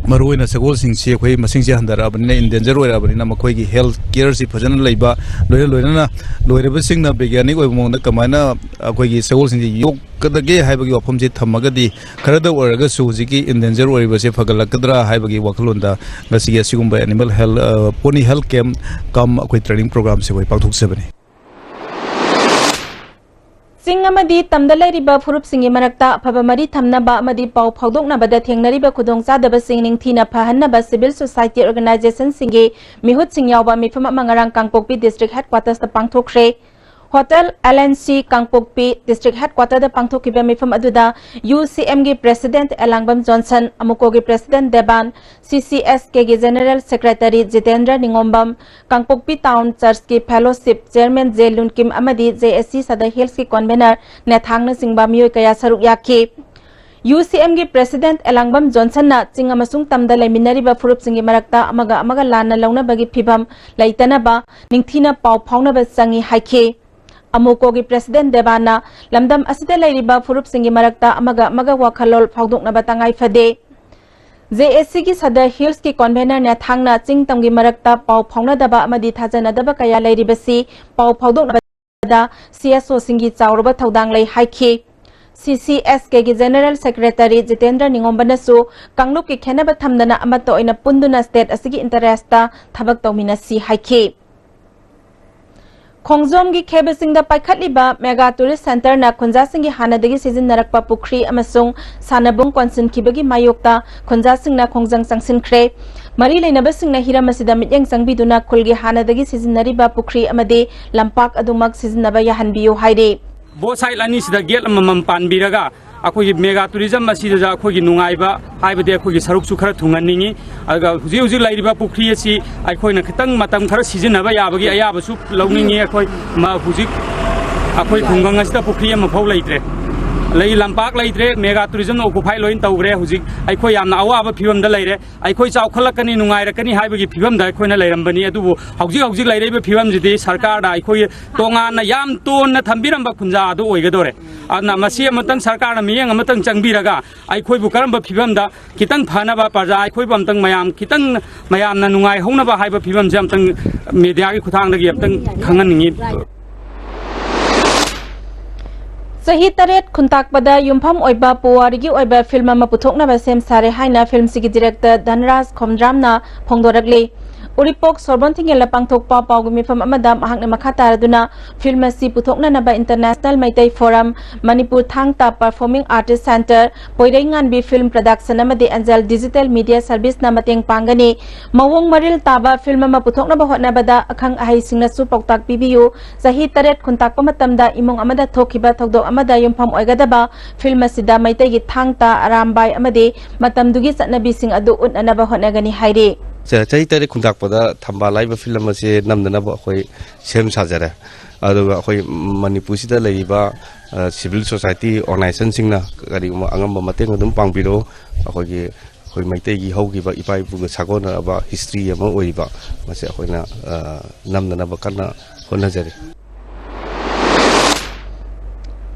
ꯃꯔꯨꯑꯣꯏꯅ ꯁꯒꯣꯜꯁꯤꯡꯁꯤ ꯑꯩꯈꯣꯏ ꯃꯁꯤꯡꯁꯦ ꯍꯟꯊꯔꯛꯑꯕꯅꯤꯅ, ꯏꯟꯗꯦꯟꯖꯔ ꯑꯣꯏꯔꯛꯑꯕꯅꯤꯅ, ꯃꯈꯣꯏꯒꯤ ꯍꯦꯜꯊ ꯀꯤꯌꯔꯁꯤ ꯐꯖꯅ ꯂꯩꯕ, ꯂꯣꯏꯅ ꯂꯣꯏꯅꯅ ꯂꯣꯏꯔꯕꯁꯤꯡꯅ ꯕꯩꯒ꯭ꯌꯥꯅꯤꯛ ꯑꯣꯏꯕ ꯃꯑꯣꯡꯗ ꯀꯃꯥꯏꯅ ꯑꯩꯈꯣꯏꯒꯤ ꯁꯒꯣꯜꯁꯤꯡꯁꯤ ꯌꯣꯛꯀꯗꯒꯦ ꯍꯥꯏꯕꯒꯤ ꯋꯥꯐꯝꯁꯤ ꯊꯝꯃꯒꯗꯤ, ꯈꯔꯗ ꯑꯣꯏꯔꯒꯁꯨ ꯍꯧꯖꯤꯛꯀꯤ ꯏꯟꯗꯦꯟꯖꯔ ꯑꯣꯏꯔꯤꯕꯁꯦ ꯐꯒꯠꯂꯛꯀꯗ꯭ꯔꯥ ꯍꯥꯏꯕꯒꯤ ꯋꯥꯈꯜꯂꯣꯟꯗ ꯉꯁꯤꯒꯤ ꯑꯁꯤꯒꯨꯝꯕ ꯑꯦꯅꯤꯃꯦꯜ ꯍꯦꯜꯊ, ꯑ, ꯄꯣꯅꯤ ꯍꯦꯜꯊ ꯀꯦꯝꯞ ꯀꯝ ꯑꯩꯈꯣꯏ ꯇ꯭ꯔꯦꯅꯤꯡ ꯄ꯭ꯔꯣꯒ꯭ꯔꯥꯝꯁꯦ ꯑꯩꯈꯣꯏ ꯄꯥꯡꯊꯣꯛꯆꯕꯅꯤ꯫ ꯆꯤꯡ ꯑꯃꯗꯤ ꯇꯝꯗ ꯂꯩꯔꯤꯕ ꯐꯨꯔꯨꯞꯁꯤꯡꯒꯤ ꯃꯔꯛꯇ ꯑꯐꯕ ꯃꯔꯤ ꯊꯝꯅꯕ ꯑꯃꯗꯤ ꯄꯥꯎ ꯐꯥꯎꯗꯣꯛꯅꯕꯗ ꯊꯦꯡꯅꯔꯤꯕ ꯈꯨꯗꯣꯡꯆꯥꯗꯕꯁꯤꯡ ꯅꯤꯡꯊꯤꯅ ꯐꯍꯟꯅꯕ ꯁꯤꯚꯤꯜ ꯁꯣꯁꯥꯏꯇꯤ ꯑꯣꯔꯒꯅꯥꯏꯖꯦꯁꯟꯁꯤꯡꯒꯤ ꯃꯤꯍꯨꯠꯁꯤꯡ ꯌꯥꯎꯕ ꯃꯤꯐꯝ ꯑꯃ ꯉꯔꯥꯡ ꯀꯥꯡꯄꯣꯛꯄꯤ ꯗꯤꯁꯇ꯭ꯔꯤꯛ ꯍꯦꯗꯀ꯭ꯋꯥꯇꯔꯁꯇ ꯄꯥꯡꯊꯣꯛꯈ꯭ꯔꯦ꯫ Hotel L N C Kangpokpi district ꯍꯦꯗꯀ꯭ꯋꯥꯇꯔꯗ ꯄꯥꯡꯊꯣꯛꯈꯤꯕ ꯃꯤꯐꯝ ꯑꯗꯨꯗ ꯌꯨ ꯁꯤ ꯑꯦꯝꯒꯤ ꯄ꯭ꯔꯦꯁꯤꯗꯦꯟꯠ ꯑꯦꯂꯥꯡꯕꯝ ꯖꯣꯟꯁꯟ, ꯑꯃꯨꯀꯣꯒꯤ president Deban, C C S ꯀꯦꯒꯤ general secretary Jitendra Ningombam, Kangpokpi town ꯆꯔꯆꯀꯤ ꯐꯦꯂꯣꯁꯤꯞ ꯆꯤꯌꯔꯃꯦꯟ ꯖꯦ ꯂꯨꯟꯀꯤꯝ ꯑꯃꯗꯤ ꯖꯦ ꯑꯦꯁ ꯁꯤ ꯁꯗꯔ ꯍꯤꯜꯁꯀꯤ ꯀꯣꯟꯚꯦꯅꯔ ꯅꯦꯊꯥꯡꯅꯆꯤꯡꯕ ꯃꯤꯑꯣꯏ ꯀꯌꯥ ꯁꯔꯨꯛ ꯌꯥꯈꯤ꯫ ꯌꯨ ꯁꯤ ꯑꯦꯝꯒꯤ ꯄ꯭ꯔꯦꯁꯤꯗꯦꯟꯠ ꯑꯦꯂꯥꯡꯕꯝ ꯖꯣꯟꯁꯟꯅ ꯆꯤꯡ ꯑꯃꯁꯨꯡ ꯇꯝꯗ ꯂꯩꯃꯤꯟꯅꯔꯤꯕ ꯐꯨꯔꯨꯞꯁꯤꯡꯒꯤ ꯃꯔꯛꯇ ꯑꯃꯒ ꯑꯃꯒ ꯂꯥꯟꯅ ꯂꯧꯅꯕꯒꯤ ꯐꯤꯚꯝ ꯂꯩꯇꯅꯕ ꯅꯤꯡꯊꯤꯅ ꯄꯥꯎ ꯐꯥꯎꯅꯕ ꯆꯪꯏ ꯍꯥꯏꯈꯤ꯫ ꯑꯃꯨꯀꯣꯒꯤ ꯄ꯭ꯔꯦꯁꯤꯗꯦꯟꯠ ꯗꯦꯕꯥꯟꯅ ꯂꯝꯗꯝ ꯑꯁꯤꯗ ꯂꯩꯔꯤꯕ ꯐꯨꯔꯨꯞꯁꯤꯡꯒꯤ ꯃꯔꯛꯇ ꯑꯃꯒ ꯑꯃꯒ ꯋꯥꯈꯜꯂꯣꯟ ꯐꯥꯎꯗꯣꯛꯅꯕ ꯇꯉꯥꯏ ꯐꯗꯦ꯫ ꯖꯦ ꯑꯦꯁ ꯁꯤꯒꯤ ꯁꯗꯔ ꯍꯤꯜꯁꯀꯤ ꯀꯣꯟꯚꯦꯅꯔ ꯅꯦꯊꯥꯡꯅ ꯆꯤꯡ ꯇꯝꯒꯤ ꯃꯔꯛꯇ ꯄꯥꯎ ꯐꯥꯎꯅꯗꯕ ꯑꯃꯗꯤ ꯊꯥꯖꯅꯗꯕ ꯀꯌꯥ ꯂꯩꯔꯤꯕꯁꯤ ꯄꯥꯎ ꯐꯥꯎꯗꯣꯛꯅꯕꯗ ꯁꯤ ꯑꯦꯁ ꯑꯣꯁꯤꯡꯒꯤ ꯆꯥꯎꯔꯕ ꯊꯧꯗꯥꯡ ꯂꯩ ꯍꯥꯏꯈꯤ꯫ ꯁꯤ ꯁꯤ ꯑꯦꯁ ꯀꯦꯒꯤ ꯖꯦꯅꯔꯦꯜ ꯁꯦꯀ꯭ꯔꯦꯇꯔꯤ ꯖꯤꯇꯦꯟꯗ꯭ꯔ ꯅꯤꯉꯣꯝꯕꯅꯁꯨ ꯀꯥꯡꯂꯨꯞꯀꯤ ꯈꯦꯟꯅꯕ ꯊꯝꯗꯅ ꯑꯃꯠꯇ ꯑꯣꯏꯅ ꯄꯨꯟꯗꯨꯅ ꯁ꯭ꯇꯦꯠ ꯑꯁꯤꯒꯤ ꯏꯟꯇꯔꯦꯁꯇ ꯊꯕꯛ ꯇꯧꯃꯤꯟꯅꯁꯤ ꯍꯥꯏꯈꯤ꯫ ꯈꯣꯡꯖꯣꯝꯒꯤ ꯈꯦꯕꯁꯤꯡꯗ ꯄꯥꯏꯈꯠꯂꯤꯕ ꯃꯦꯒꯥ ꯇꯨꯔꯤꯁ ꯁꯦꯟꯇꯔꯅ ꯈꯨꯟꯖꯥꯁꯤꯡꯒꯤ ꯍꯥꯟꯅꯗꯒꯤ ꯁꯤꯖꯤꯟꯅꯔꯛꯄ ꯄꯨꯈ꯭ꯔꯤ ꯑꯃꯁꯨꯡ ꯁꯥꯟꯅꯕꯨꯡ ꯀꯣꯟꯁꯤꯟꯈꯤꯕꯒꯤ ꯃꯥꯌꯣꯛꯇ ꯈꯨꯟꯖꯥꯁꯤꯡꯅ ꯈꯣꯡꯖꯪ ꯆꯪꯁꯤꯟꯈ꯭ꯔꯦ꯫ ꯃꯔꯤ ꯂꯩꯅꯕꯁꯤꯡꯅ ꯍꯤꯔꯝ ꯑꯁꯤꯗ ꯃꯤꯠꯌꯦꯡ ꯆꯪꯕꯤꯗꯨꯅ ꯈꯨꯜꯒꯤ ꯍꯥꯟꯅꯗꯒꯤ ꯁꯤꯖꯤꯟꯅꯔꯤꯕ ꯄꯨꯈ꯭ꯔꯤ ꯑꯃꯗꯤ ꯂꯝꯄꯥꯛ ꯑꯗꯨꯃꯛ ꯁꯤꯖꯤꯟꯅꯕ ꯌꯥꯍꯟꯕꯤꯌꯨ ꯍꯥꯏꯔꯤ꯫ ꯕꯣꯠ ꯁꯥꯏꯠ ꯑꯅꯤꯁꯤꯗ ꯒꯦꯠ ꯑꯃꯃꯝ ꯄꯥꯟꯕꯤꯔꯒ ꯑꯩꯈꯣꯏꯒꯤ ꯃꯦꯒꯥ ꯇꯨꯔꯤꯖꯝ ꯑꯁꯤꯗ ꯑꯩꯈꯣꯏꯒꯤ ꯅꯨꯡꯉꯥꯏꯕ ꯍꯥꯏꯕꯗꯤ ꯑꯩꯈꯣꯏꯒꯤ ꯁꯔꯨꯛꯁꯨ ꯈꯔ ꯊꯨꯡꯍꯟꯅꯤꯡꯉꯤ꯫ ꯑꯗꯨꯒ ꯍꯧꯖꯤꯛ ꯍꯧꯖꯤꯛ ꯂꯩꯔꯤꯕ ꯄꯨꯈ꯭ꯔꯤ ꯑꯁꯤ ꯑꯩꯈꯣꯏꯅ ꯈꯤꯇꯪ ꯃꯇꯝ ꯈꯔ ꯁꯤꯖꯤꯟꯅꯕ ꯌꯥꯕꯒꯤ ꯑꯌꯥꯕꯁꯨ ꯂꯧꯅꯤꯡꯉꯤ꯫ ꯑꯩꯈꯣꯏ ꯃ-, ꯍꯧꯖꯤꯛ ꯑꯩꯈꯣꯏ ꯈꯨꯡꯒꯪ ꯑꯁꯤꯗ ꯄꯨꯈ꯭ꯔꯤ ꯑꯃꯐꯥꯎ ꯂꯩꯇ꯭ꯔꯦ꯫ ꯂꯩ ꯂꯝꯄꯥꯛ ꯂꯩꯇ꯭ꯔꯦ, ꯃꯦꯒꯥ ꯇꯨꯔꯤꯖꯝꯅ ꯑꯣꯀꯨꯄꯥꯏ ꯂꯣꯏꯅ ꯇꯧꯈ꯭ꯔꯦ꯫ ꯍꯧꯖꯤꯛ ꯑꯩꯈꯣꯏ ꯌꯥꯝꯅ ꯑꯋꯥꯕ ꯐꯤꯕꯝꯗ ꯂꯩꯔꯦ꯫ ꯑꯩꯈꯣꯏ ꯆꯥꯎꯈꯠꯂꯛꯀꯅꯤ, ꯅꯨꯡꯉꯥꯏꯔꯛꯀꯅꯤ ꯍꯥꯏꯕꯒꯤ ꯐꯤꯕꯝꯗ ꯑꯩꯈꯣꯏꯅ ꯂꯩꯔꯝꯕꯅꯤ꯫ ꯑꯗꯨꯕꯨ ꯍꯧꯖꯤꯛ ꯍꯧꯖꯤꯛ ꯂꯩꯔꯛꯏꯕ ꯐꯤꯕꯝꯁꯤꯗꯤ ꯁꯔꯀꯥꯔꯅ ꯑꯩꯈꯣꯏ ꯇꯣꯉꯥꯟꯅ ꯌꯥꯝ ꯇꯣꯟꯅ ꯊꯝꯕꯤꯔꯝꯕ ꯈꯨꯟꯖꯥ ꯑꯗꯨ ꯑꯣꯏꯒꯗꯧꯔꯦ꯫ ꯑꯗꯨꯅ ꯃꯁꯤ ꯑꯃꯇꯪ ꯁꯔꯀꯥꯔꯅ ꯃꯤꯠꯌꯦꯡ ꯑꯃꯇꯪ ꯆꯪꯕꯤꯔꯒ ꯑꯩꯈꯣꯏꯕꯨ ꯀꯔꯝꯕ ꯐꯤꯕꯝꯗ ꯈꯤꯇꯪ ꯐꯅꯕ, ꯄ꯭ꯔꯖꯥ ꯑꯩꯈꯣꯏꯕꯨ ꯑꯝꯇꯪ ꯃꯌꯥꯝ ꯈꯤꯇꯪ ꯃꯌꯥꯝꯅ ꯅꯨꯡꯉꯥꯏꯍꯧꯅꯕ ꯍꯥꯏꯕ ꯐꯤꯕꯝꯁꯦ ꯑꯝꯇꯪ ꯃꯦꯗꯤꯌꯥꯒꯤ ꯈꯨꯠꯊꯥꯡꯗꯒꯤ ꯑꯝꯇꯪ ꯈꯪꯍꯟꯅꯤꯡꯉꯤ꯫ ꯆꯍꯤ ꯇꯔꯦꯠ ꯈꯨꯟꯇꯥꯛꯄꯗ ꯌꯨꯝꯐꯝ ꯑꯣꯏꯕ ꯄꯨꯋꯥꯔꯤꯒꯤ ꯑꯣꯏꯕ ꯐꯤꯜꯝ ꯑꯃ ꯄꯨꯊꯣꯛꯅꯕ ꯁꯦꯝ ꯁꯥꯔꯦ ꯍꯥꯏꯅ ꯐꯤꯜꯝꯁꯤꯒꯤ ꯗꯤꯔꯦꯛꯇꯔ ꯙꯟꯔꯥꯖ ꯈꯣꯝꯗ꯭ꯔꯥꯝꯅ ꯐꯣꯡꯗꯣꯔꯛꯂꯤ꯫ ꯎꯔꯤꯄꯣꯛ ꯁꯣꯔꯕꯣꯟ ꯊꯤꯡꯒꯦꯜꯗ ꯄꯥꯡꯊꯣꯛꯄ ꯄꯥꯎꯒꯤ ꯃꯤꯐꯝ ꯑꯃꯗ ꯃꯍꯥꯛꯅ ꯃꯈꯥ ꯇꯥꯔꯗꯨꯅ ꯐꯤꯜꯝ ꯑꯁꯤ ꯄꯨꯊꯣꯛꯅꯅꯕ International Meitei Forum, Manipur Thang Ta Performing Artist Centre, Poireinganbi film production ꯑꯃꯗꯤ ꯑꯦꯟꯖꯦꯜ ꯗꯤꯖꯤꯇꯦꯜ ꯃꯤꯗꯤꯌꯥ ꯁꯔꯚꯤꯁꯅ ꯃꯇꯦꯡ ꯄꯥꯡꯒꯅꯤ꯫ ꯃꯑꯣꯡ ꯃꯔꯤꯜ ꯇꯥꯕ ꯐꯤꯜꯝ ꯑꯃ ꯄꯨꯊꯣꯛꯅꯕ ꯍꯣꯠꯅꯕꯗ ꯑꯈꯪ ꯑꯍꯩꯁꯤꯡꯅꯁꯨ ꯄꯥꯎꯇꯥꯛ ꯄꯤꯕꯤꯌꯨ꯫ ꯆꯍꯤ ꯇꯔꯦꯠ ꯈꯨꯟꯇꯥꯛꯄ ꯃꯇꯝꯗ ꯏꯃꯨꯡ ꯑꯃꯗ ꯊꯣꯛꯈꯤꯕ ꯊꯧꯗꯣꯛ ꯑꯃꯗ ꯌꯨꯝꯐꯝ ꯑꯣꯏꯒꯗꯕ ꯐꯤꯜꯝ ꯑꯁꯤꯗ ꯃꯩꯇꯩꯒꯤ ꯊꯥꯡ ꯇꯥ, ꯑꯔꯥꯝꯕꯥꯏ ꯑꯃꯗꯤ ꯃꯇꯝꯗꯨꯒꯤ ꯆꯠꯅꯕꯤꯁꯤꯡ ꯑꯗꯨ ꯎꯠꯅꯅꯕ ꯍꯣꯠꯅꯒꯅꯤ ꯍꯥꯏꯔꯤ꯫ ꯆ-, ꯆꯍꯤ ꯇꯔꯦꯠ ꯈꯨꯟꯇꯥꯛꯄꯗ ꯊꯝꯕꯥꯜ ꯍꯥꯏꯕ ꯐꯤꯂꯝ ꯑꯁꯤ ꯅꯝꯅꯅꯕ ꯑꯩꯈꯣꯏ ꯁꯦꯝ ꯁꯥꯖꯔꯦ꯫ ꯑꯗꯨꯒ ꯑꯩꯈꯣꯏ ꯃꯅꯤꯄꯨꯔꯁꯤꯗ ꯂꯩꯔꯤꯕ, ꯑ, ꯁꯤꯚꯤꯜ ꯁꯣꯁꯥꯏꯇꯤ ꯑꯣꯔꯒꯅꯥꯏꯖꯦꯁꯟꯁꯤꯡꯅ ꯀꯔꯤꯒꯨꯝꯕ ꯑꯉꯝꯕ ꯃꯇꯦꯡ ꯑꯗꯨꯝ ꯄꯥꯡꯕꯤꯔꯛꯎ꯫ ꯑꯩꯈꯣꯏꯒꯤ, ꯑꯩꯈꯣꯏ ꯃꯩꯇꯩꯒꯤ ꯍꯧꯈꯤꯕ ꯏꯄꯥ ꯏꯄꯨꯒ ꯁꯥꯒꯣꯟꯅꯔꯕ ꯍꯤꯁꯇ꯭ꯔꯤ ꯑꯃ ꯑꯣꯏꯔꯤꯕ ꯃꯁꯤ ꯑꯩꯈꯣꯏꯅ, ꯑ, ꯅꯝꯅꯅꯕ ꯀꯟꯅ ꯍꯣꯠꯅꯖꯔꯤ꯫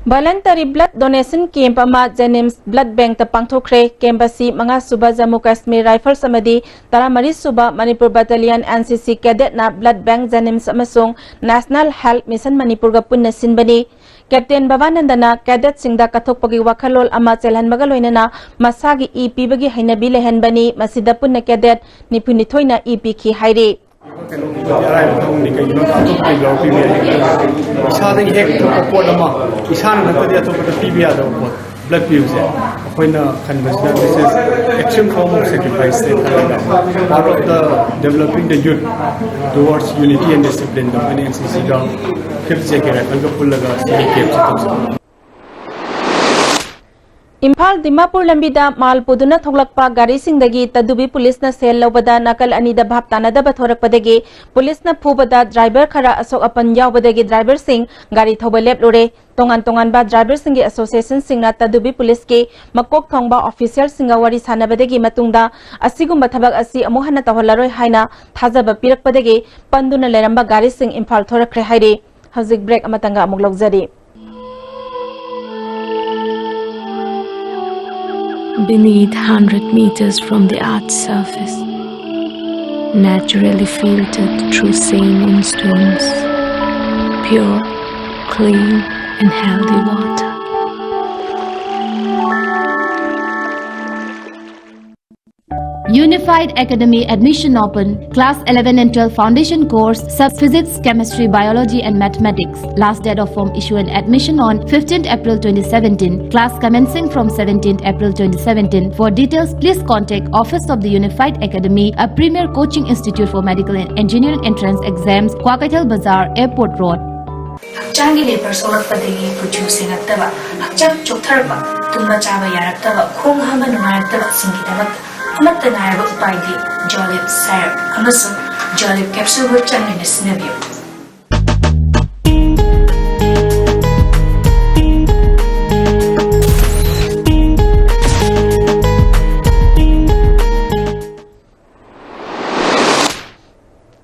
Voluntary Blood Donation Camp ꯑꯃ JNIMS Blood Bankꯇ ꯄꯥꯡꯊꯣꯛꯈ꯭ꯔꯦ꯫ ꯀꯦꯝꯞ ꯑꯁꯤ ꯃꯉꯥ ꯁꯨꯕ ꯖꯝꯃꯨ ꯀꯥꯁꯃꯤꯔ ꯔꯥꯏꯐꯜꯁ ꯑꯃꯗꯤ ꯇꯔꯥꯃꯔꯤ ꯁꯨꯕ ꯃꯅꯤꯄꯨꯔ ꯕꯠꯇꯥꯂꯤꯌꯟ NCC ꯀꯦꯗꯦꯠꯅ ꯕ꯭ꯂꯗ ꯕꯦꯡꯛ, JNIMS ꯑꯃꯁꯨꯡ National Health Mission ꯃꯅꯤꯄꯨꯔꯒ ꯄꯨꯟꯅ ꯁꯤꯟꯕꯅꯤ꯫ ꯀꯦꯞꯇꯦꯟ ꯚꯕꯥꯅꯟꯗꯅ ꯀꯦꯗꯦꯠꯁꯤꯡꯗ ꯀꯠꯊꯣꯛꯄꯒꯤ ꯋꯥꯈꯜꯂꯣꯟ ꯑꯃ ꯆꯦꯜꯍꯟꯕꯒ ꯂꯣꯏꯅꯅ ꯃꯁꯥꯒꯤ ꯏ ꯄꯤꯕꯒꯤ ꯍꯩꯅꯕꯤ ꯂꯩꯍꯟꯕꯅꯤ꯫ ꯃꯁꯤꯗ ꯄꯨꯟꯅ ꯀꯦꯗꯦꯠ ꯅꯤꯐꯨ ꯅꯤꯊꯣꯏꯅ ꯏ ꯄꯤꯈꯤ ꯍꯥꯏꯔꯤ꯫ ꯀꯩꯅꯣꯒꯨꯝꯕꯗꯤ ꯑꯔꯥꯏꯕ ꯊꯕꯛꯅꯤ꯫ ꯀꯩꯒꯤꯅꯣ ꯑꯇꯣꯞꯄꯗꯤ ꯂꯧꯕꯤꯕ ꯌꯥꯏ꯫ ꯏꯁꯥꯗꯒꯤ ꯍꯦꯛ ꯊꯣꯛꯄ ꯄꯣꯠ ꯑꯃ ꯏꯁꯥꯅ ꯅꯠꯇ꯭ꯔꯗꯤ ꯑꯇꯣꯞꯄꯗ ꯄꯤꯕ ꯌꯥꯗꯕ ꯄꯣꯠ, ꯕ꯭ꯂꯗ ꯄꯤꯕꯁꯦ ꯑꯩꯈꯣꯏꯅ ꯈꯟꯕꯁꯤꯗ this is extreme form of sacrifice ꯅꯦ ꯈꯜꯂꯒ, part of the developing the youth towards unity and discipline ꯗ ꯑꯩꯈꯣꯏꯅ NCC ꯒ fifth JK rifle ꯒ ꯄꯨꯜꯂꯒ ꯁꯤꯒꯤ ꯀꯦꯝꯞꯁꯤ ꯇꯧꯖꯕꯅꯤ꯫ ꯏꯝꯐꯥꯜ ꯗꯤꯃꯥꯄꯨꯔ ꯂꯝꯕꯤꯗ ꯃꯥꯜ ꯄꯨꯗꯨꯅ ꯊꯣꯛꯂꯛꯄ ꯒꯥꯔꯤꯁꯤꯡꯗꯒꯤ ꯇꯗꯨꯕꯤ ꯄꯨꯂꯤꯁꯅ ꯁꯦꯜ ꯂꯧꯕꯗ ꯅꯥꯀꯜ ꯑꯅꯤꯗ ꯚꯥꯞ ꯇꯥꯅꯗꯕ ꯊꯣꯔꯛꯄꯗꯒꯤ ꯄꯨꯂꯤꯁꯅ ꯐꯨꯕꯗ ꯗ꯭ꯔꯥꯏꯚꯔ ꯈꯔ ꯑꯁꯣꯛ ꯑꯄꯟ ꯌꯥꯎꯕꯗꯒꯤ ꯗ꯭ꯔꯥꯏꯚꯔꯁꯤꯡ ꯒꯥꯔꯤ ꯊꯧꯕ ꯂꯦꯞꯂꯨꯔꯦ꯫ ꯇꯣꯉꯥꯟ ꯇꯣꯉꯥꯟꯕ ꯗ꯭ꯔꯥꯏꯚꯔꯁꯤꯡꯒꯤ ꯑꯦꯁꯣꯁꯤꯌꯦꯁꯟꯁꯤꯡꯅ ꯇꯗꯨꯕꯤ ꯄꯨꯂꯤꯁꯀꯤ ꯃꯀꯣꯛ ꯊꯣꯡꯕ ꯑꯣꯐꯤꯁꯤꯌꯦꯜꯁꯤꯡꯒ ꯋꯥꯔꯤ ꯁꯥꯟꯅꯕꯗꯒꯤ ꯃꯇꯨꯡꯗ ꯑꯁꯤꯒꯨꯝꯕ ꯊꯕꯛ ꯑꯁꯤ ꯑꯃꯨꯛ ꯍꯟꯅ ꯇꯧꯍꯜꯂꯔꯣꯏ ꯍꯥꯏꯅ ꯊꯥꯖꯕ ꯄꯤꯔꯛꯄꯗꯒꯤ ꯄꯟꯗꯨꯅ ꯂꯩꯔꯝꯕ ꯒꯥꯔꯤꯁꯤꯡ ꯏꯝꯐꯥꯜ ꯊꯣꯔꯛꯈ꯭ꯔꯦ ꯍꯥꯏꯔꯤ꯫ ꯍꯧꯖꯤꯛ ꯕ꯭ꯔꯦꯛ ꯑꯃꯇꯪꯒ ꯑꯃꯨꯛ ꯂꯧꯖꯔꯤ꯫ Beneath hundred meters from the earth's surface, naturally filtered through saline stones, pure, clean, and healthy water. Unified Academy Admission Open, Class eleven and twelve Foundation Course, Sub Physics, Chemistry, Biology and Mathematics. Last date of form issue and admission on fifteenth April twenty seventeen. Class commencing from seventeenth April twenty seventeen. For details, please contact Office of the Unified Academy, a premier coaching institute for medical and engineering entrance exams, Kwakaital Bazar, Airport Road. ꯍꯛꯆꯥꯡꯒꯤ labour ꯁꯣꯛꯂꯛꯄꯗꯒꯤ ꯀꯨꯆꯨ ꯁꯦꯡꯉꯛꯇꯕ, ꯍꯛꯆꯥꯡ ꯆꯣꯛꯊꯔꯛꯄ, ꯇꯨꯝꯕ ꯆꯥꯕ ꯌꯥꯔꯛꯇꯕ, ꯈꯣꯡ ꯍꯥꯝꯕ ꯅꯨꯡꯉꯥꯏꯔꯛꯇꯕꯁꯤꯡꯒꯤꯗꯃꯛ ꯑꯃꯠꯇ ꯉꯥꯏꯔꯕ ꯎꯄꯥꯏꯗꯤ ꯖꯣꯂꯤꯞ ꯁꯥꯏꯔꯞ ꯑꯃꯁꯨꯡ ꯖꯣꯂꯤꯞ ꯀꯦꯞꯁꯨꯜꯕꯨ ꯆꯥꯡ ꯅꯥꯏꯅ ꯁꯤꯖꯤꯟꯅꯕꯤꯌꯨ꯫